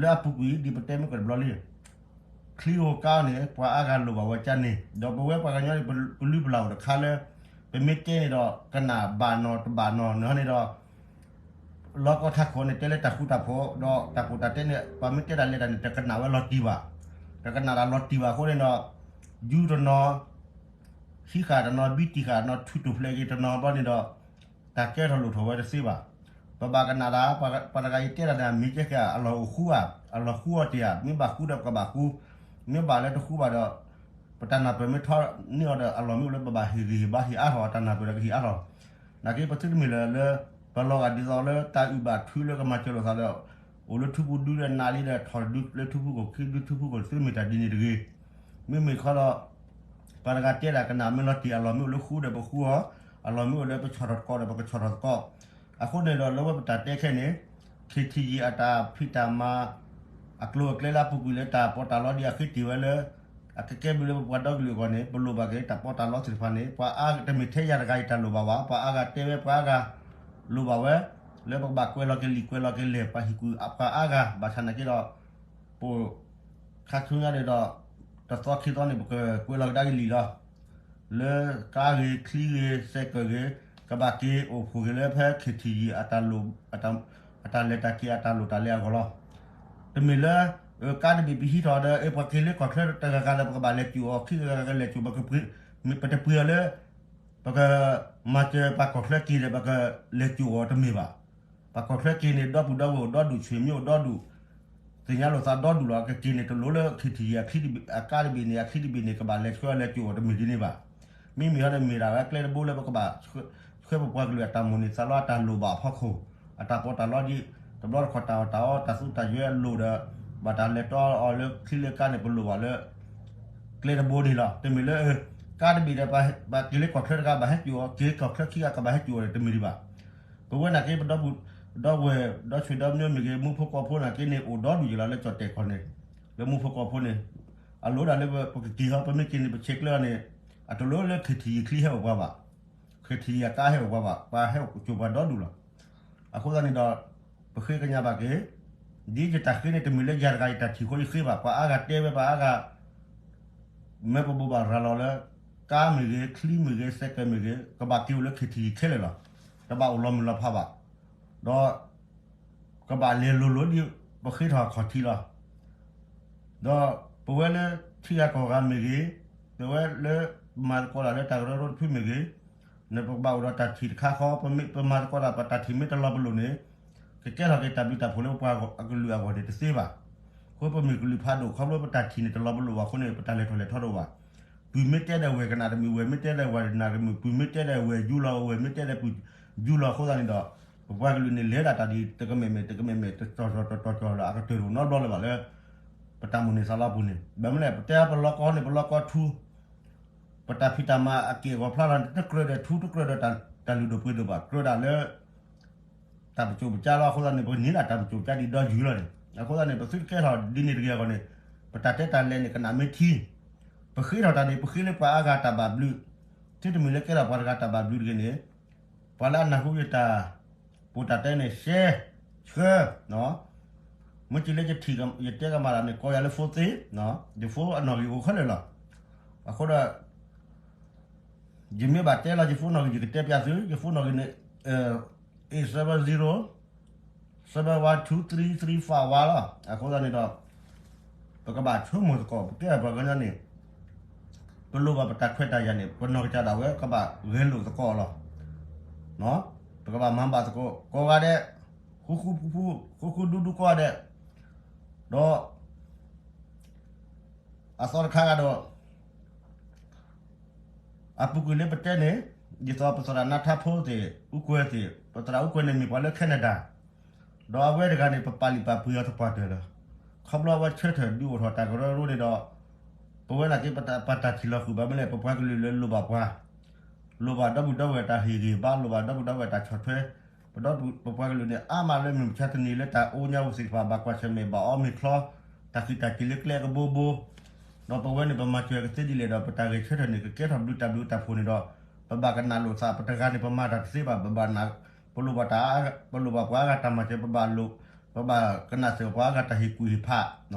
လၢအပူၤကွံာ်ဒ်ပတဲမ့ၢ်ကတဘျီလံ ချံဧိၤကါန့ၣ် ပှၤအါဂၤလိၣ်ဘၣ်ဝဲကါန့ၣ် ဒီးပဝဲပှၤကညီန့ၣ် ပလုၢ်ပလၢ်အိၣ်တခါလၢ ပမ့ၢ်တဲန့ၣ်ဒီး ကနၣ်ဘၣ်နီၤတဘၣ်နီၤန့ၣ်န့ၣ်ဒီး လီၢ်ကီၢ်ထးခိၣ်န့ၣ် တဲလၢတၢ်ဃူတၢ်ဖိး ဒီးတၢ်ပူၤတၢ်တဲန့ၣ် ပှၤမ့ၢ်တဲဒၣ်လဲၤတၢ်န့ၣ် တကနၣ်ဝဲလီၤတံၢ်ဘၣ်, တကနၣ်တၢ်လီၤတံၢ်ဘၣ်အဃိန့ၣ်ဒီး ယူတနီၤ ဟံးဃာ်တနီၤ ဘံတံၢ်ဃာ်တနီၤ ထုးထီၣ်ဖျဲးက့ၤတနီၤဘျီန့ၣ်ဒီး တၢ်ကဲထီၣ်လိၣ်ထီၣ်ဝဲတသ့ဘၣ်. ပဘၣ်ကနၣ်ဒၣ် ပှၤတဂၤအံၤတဲဒၣ်န့ၣ် အမ့ၢ်ကဲက့ၤ အလီၢ်အိၣ်ဃူဧါ, အလီၢ်ဃူအီၤတ့ၢ်ဧါ, မ့ၢ်ဘၣ်ဃူဒီးပကဘၣ်ဃူ, မ့ၢ်ဘၣ်လၢတဃူဘၣ်ဒီး ပတၢ်နၢ်ပၢၢ်မ့ၢ်ထီန့ၢ်အီၤဒီး အလီၢ်မ့ၢ်အိၣ်လၢပဘၣ်ဟ့ၣ်ဂံၢ်ဟ့ၣ်ဘါဟ့ၣ်အါထီၣ် တၢ်နၢ်ပၢၢ်ဒီးကဟ့ၣ်အါထီၣ် နာ်က့ပသုတမ့ၢ်လၢ လၢ ပလီၤဂာ်ဒ်သိးလၢတၢ်အုၣ်ဘၣ်ထုလၢကမၤစၢၤလိာ်သးဒီး အိၣ်လၢထူပူၤဒုဒီးနးလံဒီး ထီၣ်ဒုလၢထူပူၤခိၣ်ခံ ဒုထူပူၤခိၣ်သ့မ့ၢ်တၢ်ဒ်န့ၣ်တဂ့ၤ. မ့မ့ၢ်ခီဒီး ပှၤတဂၤတဲဒၣ်ကနၣ်မ့ၢ်လီၤတံၢ် အလီၢ်မ့ၢ်အိၣ်လၢဃူဒီးပဃူအီၤ, အလီၢ်မ့ၢ်အိၣ်လၢပဆီၣ်ထီၣ်သကိးဒီးပကဆီၣ်ထီၣ်သကိး. အဃိန့ၣ်ဒီးလၢဝဲပတၢ်တဲခဲန့ၣ် ခ့ထံယံၤအတၢ်ဖံးတၢ်မၤ အကျိၤအကျဲလၢအပူၤကွံာ်လၢတၢ်ပီးတၢ်လီဒ်အဃ့တ့ၢ်ဝဲလၢ အကကဲဘျုးလၢပပှၤဒီကလုာ်အဂီၢ်န့ၣ် ပလိၣ်ဘၣ်က့ၤတၢ်ပီးတၢ်လီသ့ၣ်တဖၣ်န့ၣ် ပှၤအါတမ့ၢ်ထဲယၤတဂၤအံၤတၢ်လိၣ်ဘၣ်ဘၣ် ပှၤအါဂၤတဲဝဲပှၤအါဂၤ လိၣ်ဘၣ်ဝဲ လၢပကဘၣ်ကွဲးလီၤက့ၤလံာ်ကွဲးလီၤက့ၤလဲၢ် ပှၤဟ့ၣ်ကူၣ်ပှၤအါဂၤ ဘၣ်ဆၣ်နာ်က့ဒီး ပ ခါဆူညါဒီး တသီခံသီန့ၣ် ပကကွဲးလီၤကဒါက့ၤလံာ်လီၤ. လၢကါဂ့ၤ ချံဂ့ၤ စဲးကၢးဂ့ၤ ကဘၣ်က့ၤအိၣ်ဖှိၣ်က့ၤလၢဖဲ ခ့ထံယံၤ အတၢ်လိၣ် အတၢ်လဲၤတၢ်က့ၤအတၢ်လိၣ်တၢ်လဲၤအဂီၢ်လီၤ. တမ့ၢ်လၢ ကါတဘ့ၣ်ပဟံးထီၣ်ဒီး ပှၤက့ၤလၢကီၢ်ချၢတဂၤဂၤလၢပကဘၣ်လဲၤစိာ်အီၤ ခံဂၤဂၤလဲၤစိာ် ပတပှ့ၤအီၤလၢ ပကမၤစၢၤပှၤကီၢ်ချၢက့ၤဒီး ပကလဲၤစိာ်အီၤတမ့ၢ်ဘၣ်. ပှၤကီၢ်ချၢက့ၤန့ၣ် ဒီပုၢ်ဒီဝဲၢ်အိၣ်ဒီဒူၣ် ဆွေမျိုးအိၣ်ဒီဒူၣ် သ့ၣ်ညါလိာ်သးဒီဒူၣ်လီၤ. ကက့ၤန့ၣ် တလိၣ်လၢ ခ့ထံယံၤ အကါတဘ့ၣ်န့ၣ် အချံတဘ့ၣ်န့ၣ် ကဘၣ်လဲၤဆှၢလဲၤစိာ်အီၤတမ့ၢ်ဒ်န့ၣ်ဘၣ်. မ့မ့ၢ်ဟီန့ၣ်မ့ၢ်ဒၣ်ဝဲကျဲတဘိလၢပကဘၣ် ဆှၢပပှၤကလုာ်အတၢ်မိၣ်န့ၢ်သးလီအတၢ်လိၣ်ဘၣ်အဖီခိၣ် အတၢ်ပီးတၢ်လီဒ် တဘျီတခီၣ်တၢ်အီၣ်တၢ်အီတၢ်သူတၢ်ယွဲအလိၣ်ဒီး ဘၣ်တၢ်လဲၤတီအီၤလၢချံလၢကါန့ၣ် ပလိၣ်ဘၣ်လၢ ကျဲတဘိန့ၣ်လီၤ. တမ့ၢ်လၢ ကါတဘ့ၣ်ဒီး ပှၤက့ၤလၢကီၢ်ချၢတဂၤ ဘၣ်ဟဲစိာ်အီၤ က့ၤကီၢ်ချၢခံဂၤကဘၣ်ဟဲစိာ်အီၤဒီး တမ့ၢ်ဒံးဘၣ်. ပဝဲနာ်က့ ပဒီပုၢ်ဒီဝဲၢ် ဒီဆွေဒီမျိုးမ့ၢ်ဂ့ၤ မူဖိကီၢ်ဖိနာ်က့န့ၣ် အိၣ်ဒီဒူၣ်ယလီၤ လၢကၠီၣ်တဲၣ်ကီၢ်န့ၣ် လၢမူဖိကီၢ်ဖိန့ၣ် အလိၣ်ဒၣ်လၢပကက့ၤဟီ ပမ့ၢ်က့ၤန့ၣ် ပဆဲးကျၢန့ၣ် အတလိၣ်လၢ ခ့ထံယံၤ ချံဟဲအိၣ်ပှၤဘၣ်. ခ့ထံယံၤ အကါဟဲအိၣ်ပှၤဘၣ် ပှၤဟဲစိာ်ပှၤဒီဒူၣ်လီၤ. အဃိသတးန့ၣ်ဒီး ပဃ့ကညးဘၣ်က့ၤ ဒ်ယတၢ်ဃ့န့ၣ် တမ့ၢ်လၢယၤတဂၤယတၢ်ထံၣ်ဃီယဃ့ဘၣ် ပှၤအါဂၤတဲဝဲပှၤအါဂၤ မ့ၢ်ပဘိးဘၣ်ရၤလီၤလၢ ကါမ့ၢ်ဂ့ၤ ချံမ့ၢ်ဂ့ၤ စဲးကၢးမ့ၢ်ဂ့ၤ ကဘၣ်က့ၤအိၣ်လၢ ခ့ထံယံၤ ခဲလၢာ်လီၤ. တဘၣ်အိၣ်လီၤမုၢ်လီၤဖးဘၣ်. ဒီး ကဘၣ်လဲၤလိၤလိၤဒ်ပဃ့ထီၣ်အခီၣ်ထံးလီၤ. ဒီးပဝဲလၢထံဂၤကီၢ်ဂၤမ့ၢ်ဂ့ၤ, ပဝဲလၢမၤသကိးတၢ်လၢတၢ်ကရၢကရိတဖုမ့ၢ်ဂ့ၤ, နပကဘၣ်အိၣ်ဒီးတၢ်ထံၣ်တခါဃီ, ပမၤသကိးတၢ် ပတၢ်ထံၣ်မ့ၢ်တလီၤပလိာ်န့ၣ်, ကကဲထီၣ်က့ၤတၢ်ဘျုးတၢ်ဖှိၣ်လၢပပှၤအကလုာ်အဂီၢ်န့ၣ်တသ့ဘၣ်. အဃိပမ့ၢ်ကလုာ်ဖးဒိၣ် ခီဖျိပတၢ်ထံၣ်န့ၣ်တလီၤပလိာ်ဘၣ်အဃိန့ၣ် ပတၢ်လဲၤထီၣ်လဲၤထီတအိၣ်ဘၣ်. ပုၢ်မ့ၢ်တဲဒီးဝဲၢ်ကနၣ်တမုာ်, ဝဲၢ်မ့ၢ်တဲဒီးပုၢ်ကနၣ်တမုာ်, ပုၢ်မ့ၢ်တဲဒီးဝဲၢ်ယူလီၤ, ဝဲၢ်မ့ၢ်တဲဒီးပုၢ်ယူလီၤအဃိသတးန့ၣ်ဒီး ပပှၤကလုာ်န့ၣ်လဲၤဒၣ်တၢ်ဒ်တကမဲာ်မဲာ် တကမဲာ်မဲာ် တတီၤတီၤတီၤတီၤလီၤ အကတၢၢ်တအိၣ်နီတဘျီလၢၤဘၣ်လၢ ပတၢ်မိၣ်န့ၢ်သးလီအပူၤန့ၣ်. ဘၣ်မနုၤလဲၣ် ပတဲပလီၢ်ကီၢ်န့ၣ် ပလီၢ်ကီၢ်ထူ ပတၢ်ဖံးတၢ်မၤအက့ၢ်အဂီၤဖျါလီၤန့ၣ် တကြၢးဒီးထူ တကြၢးဒီးတၢ်လုၢ်ဒိၣ်ပှ့ၤဒိၣ်ဘၣ်, ကြၢးဒၣ်လၢ တၢ်ပစိာ်ပကါလီၤ. အဃိသတးန့ၣ် ပန့ၢ်ဒၣ်တၢ်ပစိာ်ပကါဒ်ဒီယုၢ်လီၤန့ၣ်. အဃိသတးန့ၣ် ပသုတကဲထီၣ်ဒ်န့ၣ်တဂ့ၤအဂီၢ်န့ၣ် ပတၢ်တဲတၢ်လဲၤန့ၣ် ကနၣ်မ့ၢ်ထံ, ပဃ့ထီၣ်တၢ်န့ၣ် ပဃ့လၢပှၤအါဂၤတၢ်ဘၣ်ဘျုး, သုတမ့ၢ်လၢကဲထီၣ်ပှၤတဂၤတၢ်ဘၣ်ဘျုးတဂ့ၤန့ၣ် ပှၤလၢအနၢ်ဟူယတၢ် ပိာ်တၢ်တဲန့ၣ် share ဆှၢ, မ့ၢ်စံးလၢယထံၣ်ယတဲကမၣ်တၢ်န့ၣ် ကိးယၤလၢ phone သ့, ယ phone အနီၣ်ဂံၢ်အိၣ်ခဲလၢာ်လီၤ. အဃိဒီး ယမ့ၢ်ဘၣ်တဲလီၤယ phone နီၣ်ဂံၢ် ယကတဲပျးသု, ယ phone နီၣ်ဂံၢ်န့ၣ် eight seven zero seven one two three three five one လီၤ. အဃိသတးန့ၣ်ဒီး ပကဘၣ်ဆိကမိၣ်သကိး ပကဲပှၤကညီန့ၣ် ပလိၣ်ဘၣ်ပတၢ်ခွဲးတၢ်ယာ်န့ၣ် ပနီၢ်ကစၢ်ဒၣ်ဝဲ ကဘၣ်ဂဲၤလိာ်သကိးလီၤ. ပကဘၣ်မၤဘၣ်သကိး ကိးဂၤဒဲး, ဃူဃူဖိဖိ, ဃူဃူဒူဒူကိးဂၤဒဲး, ဒီး အသီတခါဂၤဒီး အပူၤကွံာ်လၢပတဲန့ၣ် ဒ်သိးပသရၣ်နါထါဖိသ့ၣ် အူကွဲၤသ့ၣ်, ပသရၣ်အူကွဲၤန့ၣ်မ့ၢ်ပှၤလၢ Canada ဒီးအဝဲတဂၤန့ၣ် ပပာ်လုၢ်ပာ်ပှ့ၤအီၤသပှၢ်တၢၢ်လီၤ. ခီဖျိအဝဲဆၢထၢၣ်ဒုးအိၣ်ထီၣ်တၢ်ကရၢကရိန့ၣ်ဒီး ပဝဲနာ်က့ ပတၢ်ထံၣ်လီၤဃုာ်ဘၣ်မနုၤလဲၣ် ပပှၤကလုာ်လၢလိၣ်ဘၣ်ပှၤ, လိၣ်ဘၣ်ဒီပုၢ်ဒီဝဲၢ်တၢ်ဟ့ၣ်ဂံၢ်ဘါ, လိၣ်ဘၣ်ဒီပုၢ်ဒီဝဲၢ်တၢ်ဆီၣ်ထွဲ, ပဒီပုၢ်ပပှၤကလုာ်န့ၣ် အါမးလၢမုၢ်မဆါတနံၤလၢတၢ်အိၣ်ညါပူၤသ့ၣ်တဖၣ် ဘၣ်ကွၢ်ဆၢၣ်မဲာ် ဘၣ်အီမ့ၤချီ, တၢ်ဃံးတၢ်စ့ၤလၢကျဲကဘိဘိ ဒီးပဝဲန့ၣ် ပမၤစၢၤကသ့ဒ်လဲၣ်ဒီး ပတၢ်ဂဲၤဆၢထၢၣ်န့ၣ် ကကဲထီၣ်ဘျုးတၢ်ဘျုးတၢ်ဖှိၣ်န့ၣ်ဒီး ပဘၣ်ကနၣ်လိာ်သး ပတဂၤန့ၣ် ပမၤတၢ်တသ့ဘၣ်, ပဘၣ်နၢ်, ပလိၣ်ဘၣ်တၢ်, ပလိၣ်ဘၣ်ပှၤအါဂၤတၢ်မၤစၢၤ, ပဘၣ်လိၣ်, ပဘၣ်ကနၣ်စ့ၢ်ကီးပှၤအါဂၤတၢ်ဟ့ၣ်ကူၣ်ဟ့ၣ်ဖး,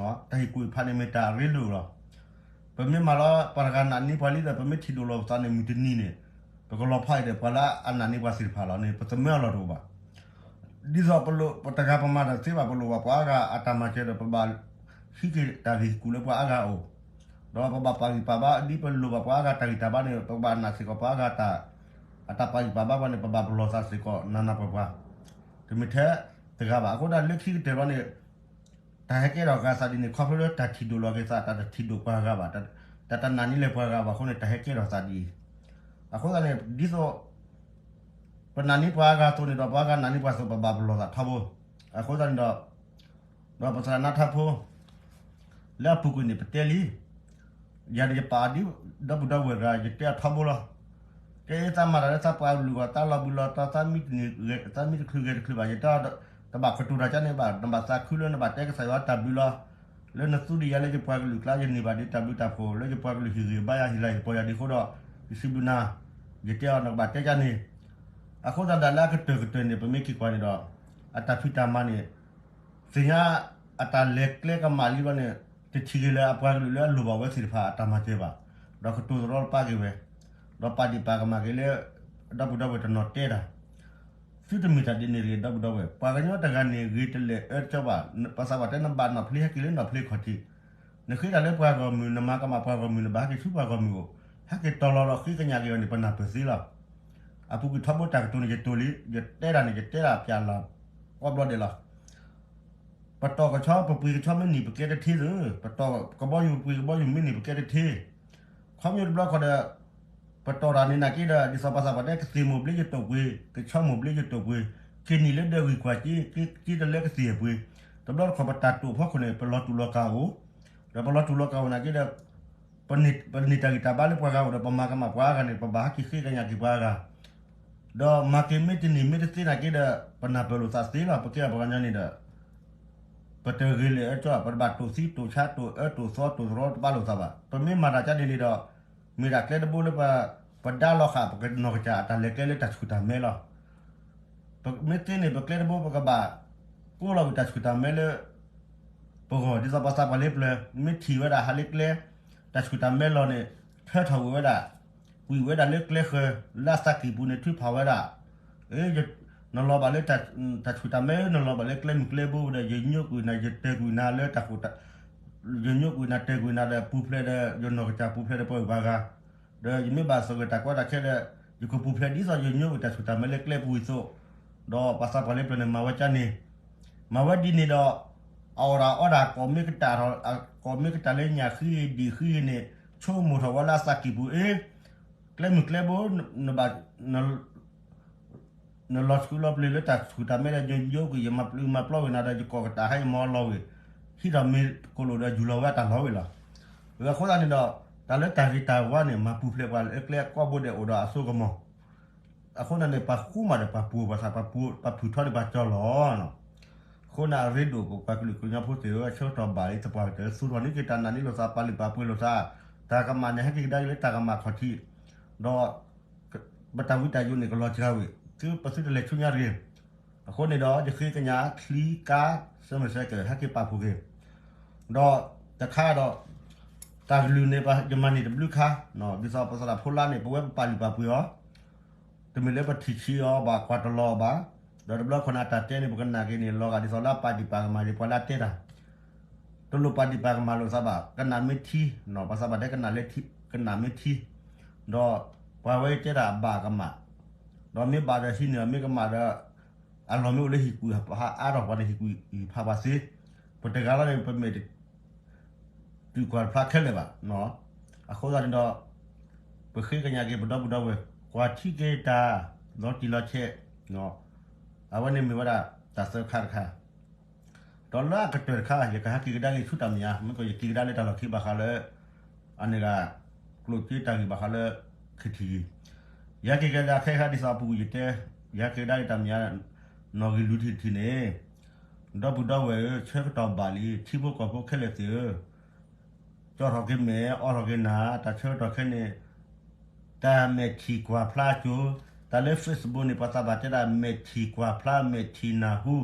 တၢ်ဟ့ၣ်ကူၣ်ဟ့ၣ်ဖးန့ၣ်မ့ၢ်တၢ်အရ့ဒိၣ်လီၤ. ပမ့ၢ်မၤလီၤ ပှၤတဂၤနာ်န့ၢ်ပှၤလံဒီး ပမ့ၢ်ထံၣ်ဒိၣ်လိာ်ပသးန့ၣ် မုၢ်တနံၤန့ၣ် ပကလီၤဖးအံၤဒီး ပှၤလၢအနာ်န့ၢ်ပှၤသ့ၣ်တဖၣ်လီၤန့ၣ် ပသမၢအလီၢ်တအိၣ်ဘၣ်. ဒ်သိးပလိၣ် ပတဂၤပမၤတၢ်တသ့ဘၣ် ပလိၣ်ဘၣ်ပှၤအါဂၤအတၢ်မၤစၢၤဒီး ပဘၣ်ဟံးက့ၤတၢ်ဂ့ၢ်ဟံးကူၣ်လၢပှၤအါဂၤအအိၣ်, ဒီးပဘၣ်ပာ်ဂံၢ်ပာ်ဘါ ဒ်ပလိၣ်ဘၣ်ပှၤအါဂၤတၢ်ဂံၢ်တၢ်ဘါန့ၣ် ပဘၣ်နာ်စ့ၢ်ကီးပှၤအါဂၤတၢ်, အတၢ်ပာ်ဂံၢ်ပာ်ဘါပှၤန့ၣ် ပဘၣ်ပလီၢ်သးစ့ၢ်ကီး နးနးပှၤပှၤ တမ့ၢ်ထဲတဂၤဘၣ်. အဃိဒၣ်လၢခံကတၢၢ်ဘၣ်န့ၣ် တၢ်ဟဲကဲထီၣ်ဂၤသးဒ်န့ၣ် ခီဖျိလၢတၢ်ထံၣ်ဒိၣ်လီၤက့ၤသး တၢ်တထံၣ်ဒိၣ်ပှၤဂၤဘၣ်, တၢ်တနာ်န့ၢ်လၢပှၤဂၤဘၣ်အဃိန့ၣ် တၢ်ဟဲကဲထီၣ်သးဒ်အံၤ. အဃိသတးန့ၣ် ဒ်သိး ပနာ်န့ၢ်ပှၤအါဂၤအသိးန့ၣ်ဒီး ပှၤအါဂၤနာ်န့ၢ်ပှၤအသိး ပဘၣ်ပလီၢ်သးထီဘိ. အဃိသတးန့ၣ်ဒီး ဒီးပသရၣ်နါထါဖိ လၢအပူၤကွံာ်န့ၣ် ပတဲလံ, ယၤဒီးယပာ်အီၤဒ် ဒီပုၢ်ဒီဝဲၢ်တဂၤ ယတဲအီၤထီဘိလီၤ. ကဲသးမၤတၢ်လၢသးပှၤကလုာ်အဂီၢ် သးလီၤဘှံးလီၤတီၤ သးမံတချုးဂဲၤတချုးဘၣ် ယတဲအီၤဒီး တဘၣ်ကတိၤတၢ်ကန့ၣ်ဘၣ်, နဘၣ်သးခုလၢနဘၣ်တဲကစၢ်ယွၤတၢ်ဘျုးလီၤ. လၢနသူဒံးယၤလၢယပှၤကလုာ်ကျါ ယန့ၢ်ဘၣ်ဒံးတၢ်ဘျုးတၢ်ဖှိၣ် လၢယပှၤကလုာ်ဟ့ၣ်ဂံၢ်ဘါယၤ ဟ့ၣ်လၤဟ့ၣ်ကပီၤယၤဒံးအဃိဒီး ယစံးဘျုးနၤ, ယတဲအီၤနကဘၣ်တဲကန့ၣ်. အဃိသတးဒၣ်လၢအကတၢၢ်ကတၢၢ်န့ၣ် ပမ့ၢ်က့ၤကွၢ်န့ၣ်ဒီး အတၢ်ဖံးတၢ်မၤန့ၣ် သ့ၣ်ညါအတၢ်လဲၤကျဲကမၣ်လံဘျီန့ၣ် တထံၣ်က့ၤလၢအပှၤကလုာ်လၢအလိၣ်ဘၣ်ဝဲသ့ၣ်တဖၣ်အတၢ်မၤစၢၤဘၣ်, ဒီးကတိၤတရီတပါက့ၤဝဲ, ဒီးပာ်ဒံးပာ်ကမၣ်က့ၤလၢ ဒီပုၢ်ဒီဝဲၢ်တနီၤတဲတၢ်, သုတမ့ၢ်တၢ်ဒ်န့ၣ်တဂ့ၤ ဒီပုၢ်ဒီဝဲၢ်, ပှၤကညီတဂၤန့ၣ် ဂ့ၤတလဲၣ်အၢတကၠီဘၣ်, ပှၤသးပှၢ်တဲနဘၣ်နီၢ်ဖျ့ဟဲက့ၤလၢနီၢ်ဖျ့ခီၣ်ထံး, နဃ့တၢ်လၢပှၤဂီၢ်မုၢ် နမၤကမၣ်ပှၤဂီၢ်မုၢ် နဘၣ်ဟဲက့ၤဆူပှၤဂီၢ်မုၢ်အိၣ်, ဟဲက့ၤတီၤလီၤဒီးဃ့ကညးက့ၤအီၤန့ၣ် ပနၢ်ပၢၢ်သ့လီၤ. အပူၤကွံာ်ထီဘိတၢ်ကတိၤန့ၣ် ယတိၤလံ, ယတဲတၢ်န့ၣ် ယတဲတၢ်ပျၢ်လီၤ ကိးဘျီဒဲးလီၤ. ပတီၢ်ကဆီ ပပှ့ၤကဆီမ့ၢ်နံၣ် ပကဲတထ့သု, ပတီၢ်ကဘီယူၤ ပပှ့ၤကဘီယူၤမ့ၢ်နံၣ် ပကဲတထ့, ခီဖျိတဘျီဃီဒီး ပတီၢ်တၢ်န့ၣ်နာ်က့ဒီး ဒ်သိးပှၤသးပှၢ်တဲ ကသ့ၣ်မိၢ်ဘျ့ယတိာ်ပှ့ၤ, ကဆီမိၢ်ဘျ့ယတိာ်ပှ့ၤ, က့ၤနံၣ်လၢဒၢးဂံၢ်ကွၢ်က့ၤ က့ၤတလၢကသ့ၣ်ပှ့ၤ, တဘျီတခီၣ်ပတၢ်တိာ်ဖီခိၣ်န့ၣ် ပလီၤတူၢ်လီၤကာ်အိၣ်, ဒီးပလီၤတူၢ်လီၤကာ်အိၣ်နာ်က့ဒီး ပန့ၢ်တၢ်ဂံၢ်တၢ်ဘါလၢပှၤဂၤအိၣ်ဒီး ပမၤကမၣ်ပှၤဂၤန့ၣ် ပဘၣ်ဟဲက့ၤဃ့ကညးက့ၤပှၤဂၤ, ဒီးမၤက့ၤမ့ၢ်တန့ၢ်မ့ၢ်တသ့နာ်က့ဒီး ပနၢ်ပၢၢ်လိာ်သးသ့လီၤ. ပကဲပှၤကညီန့ၣ်ဒီး ပတဂ့ၤလၢအၢကၠီ ပတဘၣ်တိာ်သံတိာ်ဆါ တိာ်အၢတိာ်သီတိာ်တရီတပါလိာ်သးဘၣ်. ပမ့ၢ်မၤတၢ်ကန့ၣ်န့ၣ်ဒီး မ့ၢ်ဒၣ်ကျဲတဘိလၢ ပဒါလီၤဃာ်ပနီၢ်ကစၢ်အတၢ်လဲၤကျဲလၢတၢ်ဆူၣ်တၢ်မဲလီၤ. မ့ၢ်သ့န့ၣ် ပကျဲတဘိ ပကဘၣ်ကိးလီၤဝံၤတၢ်ဆူၣ်တၢ်မဲလၢ ပဂီၢ် ဒ်သိးပှၤသးပှၢ်လၢပျၢၤ မ့ၢ်ထံၣ်ဝဲဒၣ်ဟးလၢကျဲ တၢ်ဆူၣ်တၢ်မဲလီၤန့ၣ် ထၢထီၣ်ဝံၤဝဲဒၣ် ကွံာ်ဝဲဒၣ်လၢကျဲဃၢၤ လၢအသးကံၢ်ပူၤန့ၣ် ထုးဖးဝဲဒၣ် နလီၤဘၣ်လၢ တၢ်ဆူၣ်တၢ်မဲ နလီၤဘၣ်လၢကျဲမုၢ်ကျဲဘိဒီး ယညိကွံာ်နၤ ယတဲာ်ကွံာ်နၤလၢတၢ်ဃိၣ် ယညိကွံာ်နၤတဲာ်ကွံာ်နၤဒီး ပူၤဖျဲးဒီး ယနီၢ်ကစၢ်ပူၤဖျဲးဒီးပှၤဂုၤပှၤဂၤ ဒီးယမ့ၢ်ဘၣ်သဂၢၢ်တၢ်ကီတၢ်ခဲဒီး ယကပူၤဖျဲးဒ်သိးယညိကွံာ်တၢ်ဆူၣ်တၢ်မဲလၢကျဲပူၤအသိး, ဒီးပှၤသးပှၢ်လၢပျၢၤန့ၣ်မၤဝဲကန့ၣ်, မၤဝဲဒ်န့ၣ်ဒီး အအီၣ်တၢ်အီတၢ် ကိးမ့ၢ်ကတၢၢ်ထီၣ် ကိးမ့ၢ်ကတၢၢ်လၢညၣ်ဃံဒံၣ်ဃံန့ၣ် ဆိကမိၣ်ထီၣ်ဝဲလၢအသးကံၢ်ပူၤ အ့ ကျဲမုၢ်ကျဲဘိ နဘၣ် နလီၤဆှုလီၤပျၢၤလၢတၢ်ဆူၣ်တၢ်မဲဒီး ယညိကွံာ် ယမၤပျုၤမၤပျီဝံၤနၤဒီး ယကိးကတၢၢ်ဟဲယမၤလီၤဝံၤ, ဟံးထီၣ်မ့ၢ်ကိၣ်လိာ်ဒီးယူၢ်လီၤဝဲအတၢ်လီၤဝံၤလီၤ. အဃိသတးန့ၣ်ဒီး တၢ်လၢတၢ်ဂ့ၤတၢ်ဝါန့ၣ် မၤပူၤဖျဲးပှၤလၢကျဲကိးဘိဒဲးအိၣ်ဒီးအစိကမီၤ အဃိသတးန့ၣ် ပှၤဃူမးဒီးပှၤပူၤ ပှၤသးပှၢ်ပူၤ ပှၤဖုၣ်ထီန့ၣ်ပှၤကၠီလီၤ. အဃိန့ၣ်အရ့ဒိၣ် ပပှၤကလုာ်ကညီဖိသ့ၣ်ဧၢ ဆၢကတီၢ်ဘၣ်လံ သပှၢ်ကတၢၢ် သူၣ်ထီၣ်န့ၢ်က့ၤတၢ်နာ်န့ၢ်လိာ်သး ပာ်လုၢ်ပာ်ပှ့ၤလိာ်သး, တၢ်ကမၣ်န့ၣ် ဟဲက့ၤကဒါက့ၤလၢတၢ်ကမၣ်ခီၣ်ထံး, ဒီး ပတၢ်ဝံတၢ်ယိးန့ၣ် ကလီၤစှၤဝံၤ သုပသုတလဲၤဆူညါတဂ့ၤ. အဃိန့ၣ်ဒီး ယဃ့ကညးချံကါ စဲမဲာ်စဲကဲ ဟဲက့ၤပာ်ဖှိၣ်က့ၤ, ဒီးတခါဒီး တၢ်ကလုၢ်န့ၣ် ယမၤန့ၢ်တဘျုးခါ, ဒ်သိးပသရၣ်ဖိလါန့ၣ် ပဝဲပပာ်လုၢ်ပာ်ပှ့ၤအီၤ တမ့ၢ်လၢပထံၣ်ဆံးအီၤဘၣ် ကွၢ်တလီၤအီၤဘၣ်, ဒီးတဘျီခီန့ၣ် အတၢ်တဲန့ၣ် ပကနၣ်က့ၤန့ၣ် လီၤဂာ်ဒ်သိးလၢအပာ်ဒံးပာ်ကမၣ်ဒံးပှၤလၢအတဲတၢ်, တလိၣ်ပာ်ဒံးပာ်ကမၣ်လိာ်သးဘၣ်, ကနၣ်မ့ၢ်ထံ, ပှၤသးပှၢ်တဲကနၣ်လၢထံ, ကနၣ်မ့ၢ်ထံ, ဒီးပှၤဝဲတဲတၢ်ဘၣ်ကမၣ်, ဒီးမ့ၢ်ဘၣ်ဒီးဟံးန့ၢ်အီၤ မ့ၢ်ကမၣ်ဒီး အလီၢ်မ့ၢ်အိၣ်လၢဟံၣ်ကွံာ်ဖးအါထီၣ်ပှၤန့ၣ် ဟံၣ်ကွံာ်ဖးပှၤသ့, ပတဂၤလီၤန့ၣ် ပမဲာ် တုာ်ကွၢ်တဖျါခဲလၢာ်ဘၣ်. အဃိသတးန့ၣ်ဒီး ပဃ့ကညးက့ၤပဒီပုၢ်ဒီဝဲၢ် ကွၢ်ထံက့ၤတၢ် လီၤတံၢ်လီၤဆဲး, အဝဲန့ၣ်မ့ၢ်ဝဲဒၣ်တၢ်သၢခါတခါ, ဒီးလၢအကတၢၢ်တခါ ယကဟဲက့ၤကဒါက့ၤဆူတၢ်မဲာ်ညါ မ့ၢ်ကီးယက့ၤကဒါလၢတၢ်လီၢ်ခံဘၣ်ဃးလၢ အန့ၣ်ဂ့ၤ ကျိၣ်စ့တၢ်ဂ့ၢ်ဘၣ်ဃးလၢ ခ့ထံၣ်ဂ့ၤ, ယဟဲက့ၤကဒါခဲခါဒ်သိးအပူၤကွံာ်ယတဲ, ယဟဲက့ၤကဒါက့ၤတၢ်မဲာ်ညါ နီၣ်ဂံၢ်လွံၢ်ထံၣ်တထံၣ်န့ၣ်, ဒီပုၢ်ဒီဝဲၢ်ဧၢ ဆၢကတီၢ်ဘၣ်လံ ထံဖိကီၢ်ဖိခဲလၢာ်သ့ၣ်ဧၢ ကၠီထီၣ်က့ၤမဲာ် အီထီၣ်က့ၤနၢ် တၢ်ဆၢကတီၢ်ခဲန့ၣ်, တၢ်မဲာ်ထံၣ်ကွၢ်ဖျါကၠိ, တၢ်လၢ Facebook န့ၣ် ပှၤသးပှၢ်တဲဒၣ် မဲာ်ထံၣ်ကွၢ်ဖျါ မဲာ်ထံၣ်နၢ်ဟူ,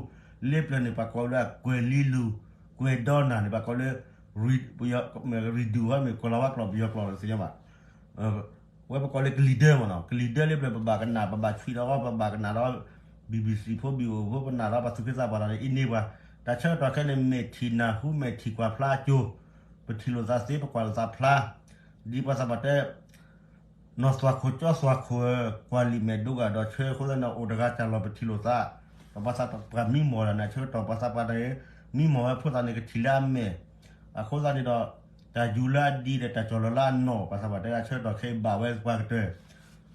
လၢပျၢၤန့ၣ် ပှၤကိးလၢအကွဲၤလံလူၢ်, ကွဲၤဒီနၢ်န့ၣ် ပှၤကိးလၢ redo မ့ၢ်ကွဲၤလီၤဝါကျိာ် ပယီၤကျိာ် သ့ၣ်ညါဘၣ် ဝဲပကိးလၢကလံၤဒၢမ့ၢ်နီၤ, ကလံၤဒၢလၢပျၢၤ ပဘၣ်ကနၣ် ပဘၣ်ဆွံဒီး ပဘၣ်ကနၣ်ဒီး BBC ဖိ ဘံၣ်အိၣ်ဖိ ပနၢ်ဒီးပှၤသူၣ်က့သးပှၢ်ဒီးန့ၣ် အံၤန့ၢ်ပှၤ, တၢ်ဆၢကတီၢ်ခဲန့ၣ် မဲာ်ထံၣ်နၢ်ဟူ မဲာ်ထံၣ်ကွၢ်ဖျါကၠိ, ပထံၣ်လိာ်သးသ့ ပကွၢ်လိာ်သးဖျါ, ဒ်ပှၤသးပှၢ်တဲ နီၢ်သွၣ်ခိၣ်ကၠီသွၣ်ခိၣ်ဧၢ, ကွၢ်လံာ်မဲာ်ဒိဂၤဒီးဆၢ အဃိသတးန့ၣ် အိၣ်တဂၤတၢ်လီၢ်ပထံၣ်လိာ်သး, ဒီးပှၤသးပှၢ်မံမီၢ်တၢ်န့ၣ် အဆၢကတီၢ်ပှၤသးပှၢ်တၢ်အံၤ မံမီၢ်ဝဲဖိသၣ်န့ၣ် ကထံၣ်လၢအမဲာ်, အဃိသတးန့ၣ်ဒီး တၢ်ယူၤလၢအဒံးဒီးတၢ်ကၠီၣ်လီၤလၢအနီၢ် ပှၤသးပှၢ်တဲအဆၢကတီၢ်ခဲအံၤဘၣ်ဝဲပှၤကတၢၢ်,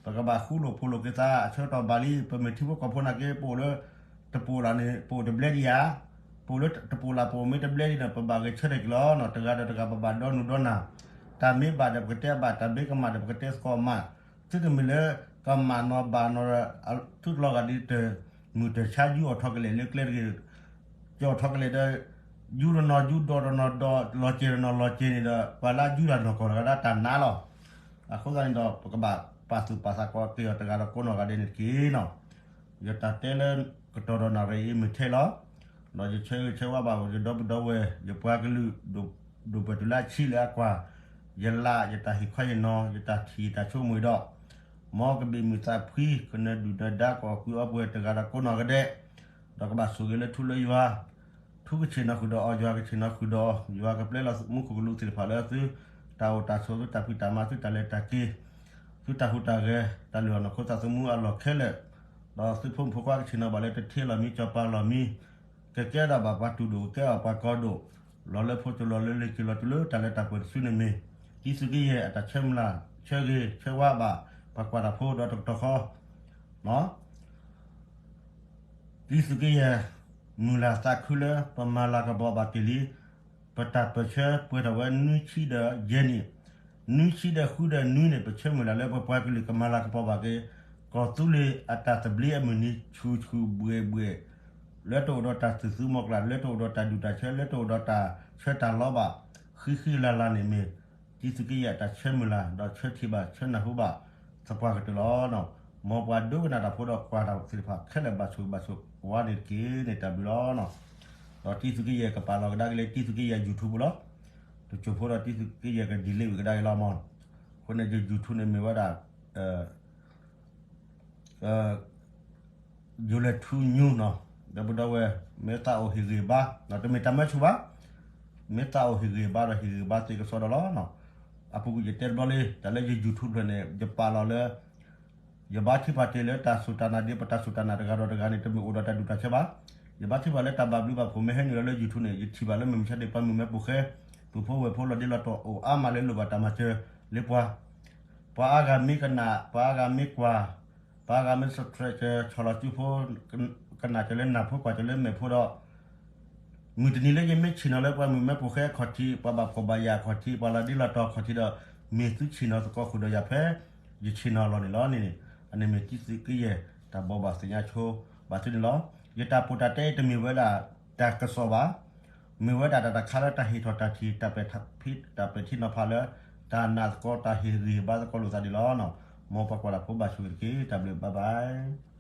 ပကဘၣ်ဃူလိာ်ဖိးလိာ်က့ၤသး အဆၢကတီၢ်ဘၣ်လံ ပမ့ၢ်ထံဖိကီၢ်ဖိနာ်က့ ပအိၣ်လၢ တပိာ်လၢန့ၣ် ပအိၣ်တဘျဲဒံးဧါ, ပအိၣ်လၢတပိာ်လၢပအိၣ်မ့ၢ်တဘျဲဒံးန့ၣ် ပဘၣ်ဂဲၤဆၢထၢၣ်က့ၤလီၤနီၤ, တဂၤဒီးတဂၤပဘၣ်ဒီနူၤဒီနၢ်, တၢ်မ့ၢ်ဘၣ်ဒီးပကတဲဘၣ်, တၢ်မ့ၢ်ကမၣ်ဒီးပကတဲသကိးမး, သုတမ့ၢ်လၢ ကမၣ်နီၤဘၣ်နီၤဒီး သုတလီၤဂာ်ဒ်တၢ် မုၢ်တၢ်ဆါယူအီၣ်ထီၣ်ကလဲာ်လၢကျဲတဂ့ၤ, ကၠီအီၣ်ထီၣ်ကလဲာ်ဒီး ယူတနီၤယူ ဒီတနီၤဒီ လီၤစဲၤတနီၤလီၤစဲၤန့ၣ်ဒီး ပှၤလၢယူတၢ်နီၢ်ကီၢ်တဂၤဒၣ်တၢ်နါလီၤ. အဃိသတးန့ၣ်ဒီး ပကဘၣ်ပာ်သူၣ်ပာ်သးကီးက့ၤအီၤတဂၤဒီးကိးနီၢ်ဂၤဒဲးန့ၣ်တက့ၢ်နီၤ. ယတၢ်တဲလၢကတီၢ်ဒီးနၣ်ရံၣ်အံၤမ့ၢ်ထဲလီၤ. ဒီးယဆၢဂ့ၤဆၢဝါဘၣ် ယဒီပုၢ်ဒီဝဲၢ် ယပှၤကလုာ် ဒိၣ်ပှဲၤတုၤလၢအဆံးလၢအကွၢ်, ယလၢ် ယတၢ်ဟ့ၣ်ခီဟ့ၣ်နီၤ ယတၢ်ထံၣ်ယတၢ်ဆိကမိၣ်ဒီး မ်ကဘ့ၣ်မုၢ်သးဖှံ ကနၢၤဒုၣ်နၢၤဒါကအိၣ်ကုအီပှဲၤတဂၤဒီးကိးနီၢ်ဂၤဒဲး, ဒီးကဘၣ်ဆိၣ်ဂ့ၤလၢထူလၢယွၤ, ထူကဆ့ၣ်နီၤဃုာ်ဒီးအီၤ ယွၤကဆ့ၣ်နီၤဃုာ်ဒီးအီၤ, ယွၤကပျဲလီၤမူခိၣ်ကလူးသ့ၣ်တဖၣ်လၢသုတၢ်အိၣ်တၢ်ဆိး သုတၢ်ဖံးတၢ်မၤ သုတၢ်လဲၤတၢ်က့ၤ သုတၢ်ဟူးတၢ်ဂဲၤ တၢ်လုၢ်အီၣ်နီၢ်ခိသးသမူအလီၢ်ခဲလၢာ်, ဒီးသုဖိမုၣ်ဖိခွါကဆ့ၣ်နီၤဘၣ်လၢတထံလီၢ်မံ ကၠီၤပၤလီၢ်မံ, ကကဲထီၣ်ဘၣ်ပှၤတူၢ်ဒိၣ် ကကဲထီၣ်ပှၤကီဒိၣ်, လီၤလၢဖိစိၤလီၤလၢလံၤစိၤလီၤတုၤလၢတၢ်လၢတၢ်ပှဲၤတစုန့ၣ်မ့ၢ် တံၤသုးက့ယဲၢ်အတၢ်ဆၢမုၢ်လၢ် ဆၢဂ့ၤဆၢဝါဘၣ် ပှၤကွၢ်တၢ်ဖိဒီးတကတီၢ်ဃီ တံၤသုးက့ယဲၢ် မုၢ်လၢ်သးခုလၢပမၤလၤကပီၤဘၣ်တ့ၢ်လံ, ပတၢ်ပၢၢ်ဆၢပှဲၤထီၣ်ဝဲနွံဆံဒီးယဲၢ်နံၣ်, နွံဆံဒီးဃုဒီးနွံန့ၣ် ပဆၢမုၢ်လၢ်လၢပပှၤကလုာ်ကမၤလၤကပီၤဘၣ်က့ၤ ကီၢ်သူလ့ၤအတၢ်သဘျ့အမုၢ်နံၤဆူၣ်ဆူၣ်ဘှဲၣ်ဘှဲၣ်, လၢတအိၣ်ဒီးတၢ်သူၣ်သူမီၤကျၢ် လၢတအိၣ်ဒီးတၢ်ဒူၣ်တၢ်ဆၢ လၢတအိၣ်ဒီးတၢ်ဆၢတၢ်လီဘၣ် ဃံဃံလၤလၤန့ၣ်မ့ၢ် တံၤသုးက့ယဲၢ်အတၢ်ဆၢမုၢ်လၢ် ဒီးဆၢထံၣ်ဘၣ်ဆၢနၢ်ဟူဘၣ်သပှၢ်ကတၢၢ်လီၤ. မ်ပှၤဒိကနၣ်တၢ်ဖိဒီးကွၢ်တၢ်သ့ၣ်တဖၣ်ခဲလၢာ်ဘၣ်ဆိၣ်ဘၣ်ဆိၣ်ဝါန့ၣ်တက့ၢ်န့ၣ် တၢ်ဘျုးလီၤ. ဒီးတံၤသုးက့ယဲၢ်ကပာ်လီၤကဒါက့ၤလၢတံၤသုးက့ယဲၢ် YouTube ပူၤလီၤ. တစိၢ်ဖိဒီးတံၤသုးက့ယဲၢ်က delete ဝံၤကဒါက့ၤလီၤမး. အဃိန့ၣ် ယ YouTube န့ၣ်မ့ၢ်ဝဲဒၣ် ယိၤလဲၤထူညူနီၤ, ဒီပုၢ်ဒီဝဲၢ် မ့ၢ်သးအိၣ်ဟ့ၣ်ဂံၢ်ဘါ, တမ့ၢ်တၢ်မၢဆူၣ်ဘၣ်, မ့ၢ်သးအိၣ်ဟ့ၣ်ဂံၢ်ဘါဒီးဟ့ၣ်ဂံၢ်ဘါသ့ကစီဒီလီၤ. အပူၤကွံာ်ယတဲတဘျီလံ တၢ်လၢယ YouTube ဖျၢၣ်န့ၣ် ယပာ်လီၤလၢ ယဘါထုကဖၣ်တ့ၢ်လၢတၢ်စူၢ်တၢ်နာ်ဒ် ပတၢ်စူၢ်တၢ်နာ်တဂၤဒီးတဂၤန့ၣ် တမ့ၢ်အိၣ်ဒီးတၢ်ဒူၣ်တၢ်ဆၢဘၣ်. ယဘါထုကဖၣ်လၢတၢ်ဘၣ်ဘျုးဘၣ်ဖှိၣ်မ့ၢ်ဟဲနုာ်လီၤလၢ YouTube န့ၣ် ယထံၣ်ဘၣ်လၢမုၢ်မဆါတ့ၢ် ပှၤမုၣ်မဲဖိဃဲ ပုၢ်ဖိဝဲၢ်ဖိလီၤဒ့လီၤတီၤအိၣ်အါမးလၢလိၣ်ဘၣ်တၢ်မၤစၢၤလၢပှၤ ပှၤအါဂၤမ့ၢ်ကနၣ် ပှၤအါဂၤမ့ၢ်ကွၢ် ပှၤအါဂၤမ့ၢ် subscribe ဆီၣ်လီၤစုဖိ ကနၣ်ကၢၤလၢနၢ်ဖိကွၢ်ကၢၤလၢမဲာ်ဖိဒီး မုၢ်တနံၤလၢယမ့ၢ်ဆ့ၣ်နီၤလၢပှၤမုၣ်မဲဖိဃဲအခီၣ်ထံး ပှၤဘၣ်ဖှီၣ်ဘၣ်ယာ်အခီၣ်ထံး ပှၤလီၤဒ့လီၤတီၤအခီၣ်ထံးဒီး မ့ၢ်သုဆ့ၣ်နီၤသကိးဃုာ်ဒီးယၤဖဲ ယဆ့ၣ်နီၤလီၤန့ၣ်လီၤန့ၣ်န့ၣ် အန့ၣ်မ့ၢ်တံၤသုးက့ယဲၢ် တၢ်ဘိးဘၣ်သ့ၣ်ညါဆိဘၣ်သုန့ၣ်လီၤ. ယတၢ်ပိၢ်တၢ်တဲတမ့ၢ်ဝဲဒၣ်တၢ်ကစီၣ်ဘၣ် မ့ၢ်ဝဲဒၣ်တၢ်တခါလၢတၢ်ဟ့ၣ်ထီၣ်တၢ်ထံၣ် တၢ်ပဲာ်ထံနီၤဖးလၢ တၢ်နာ်သကိးတၢ်ဟ့ၣ်ဂံၢ်ဟ့ၣ်ဘါသကိးလိာ်သးန့ၣ်လီၤ. မ်ပှၤကွၢ်တၢ်ဖိဘၣ်ဆိၣ်ဂ့ၤတက့ၢ် တၢ်ဘျုး bye bye.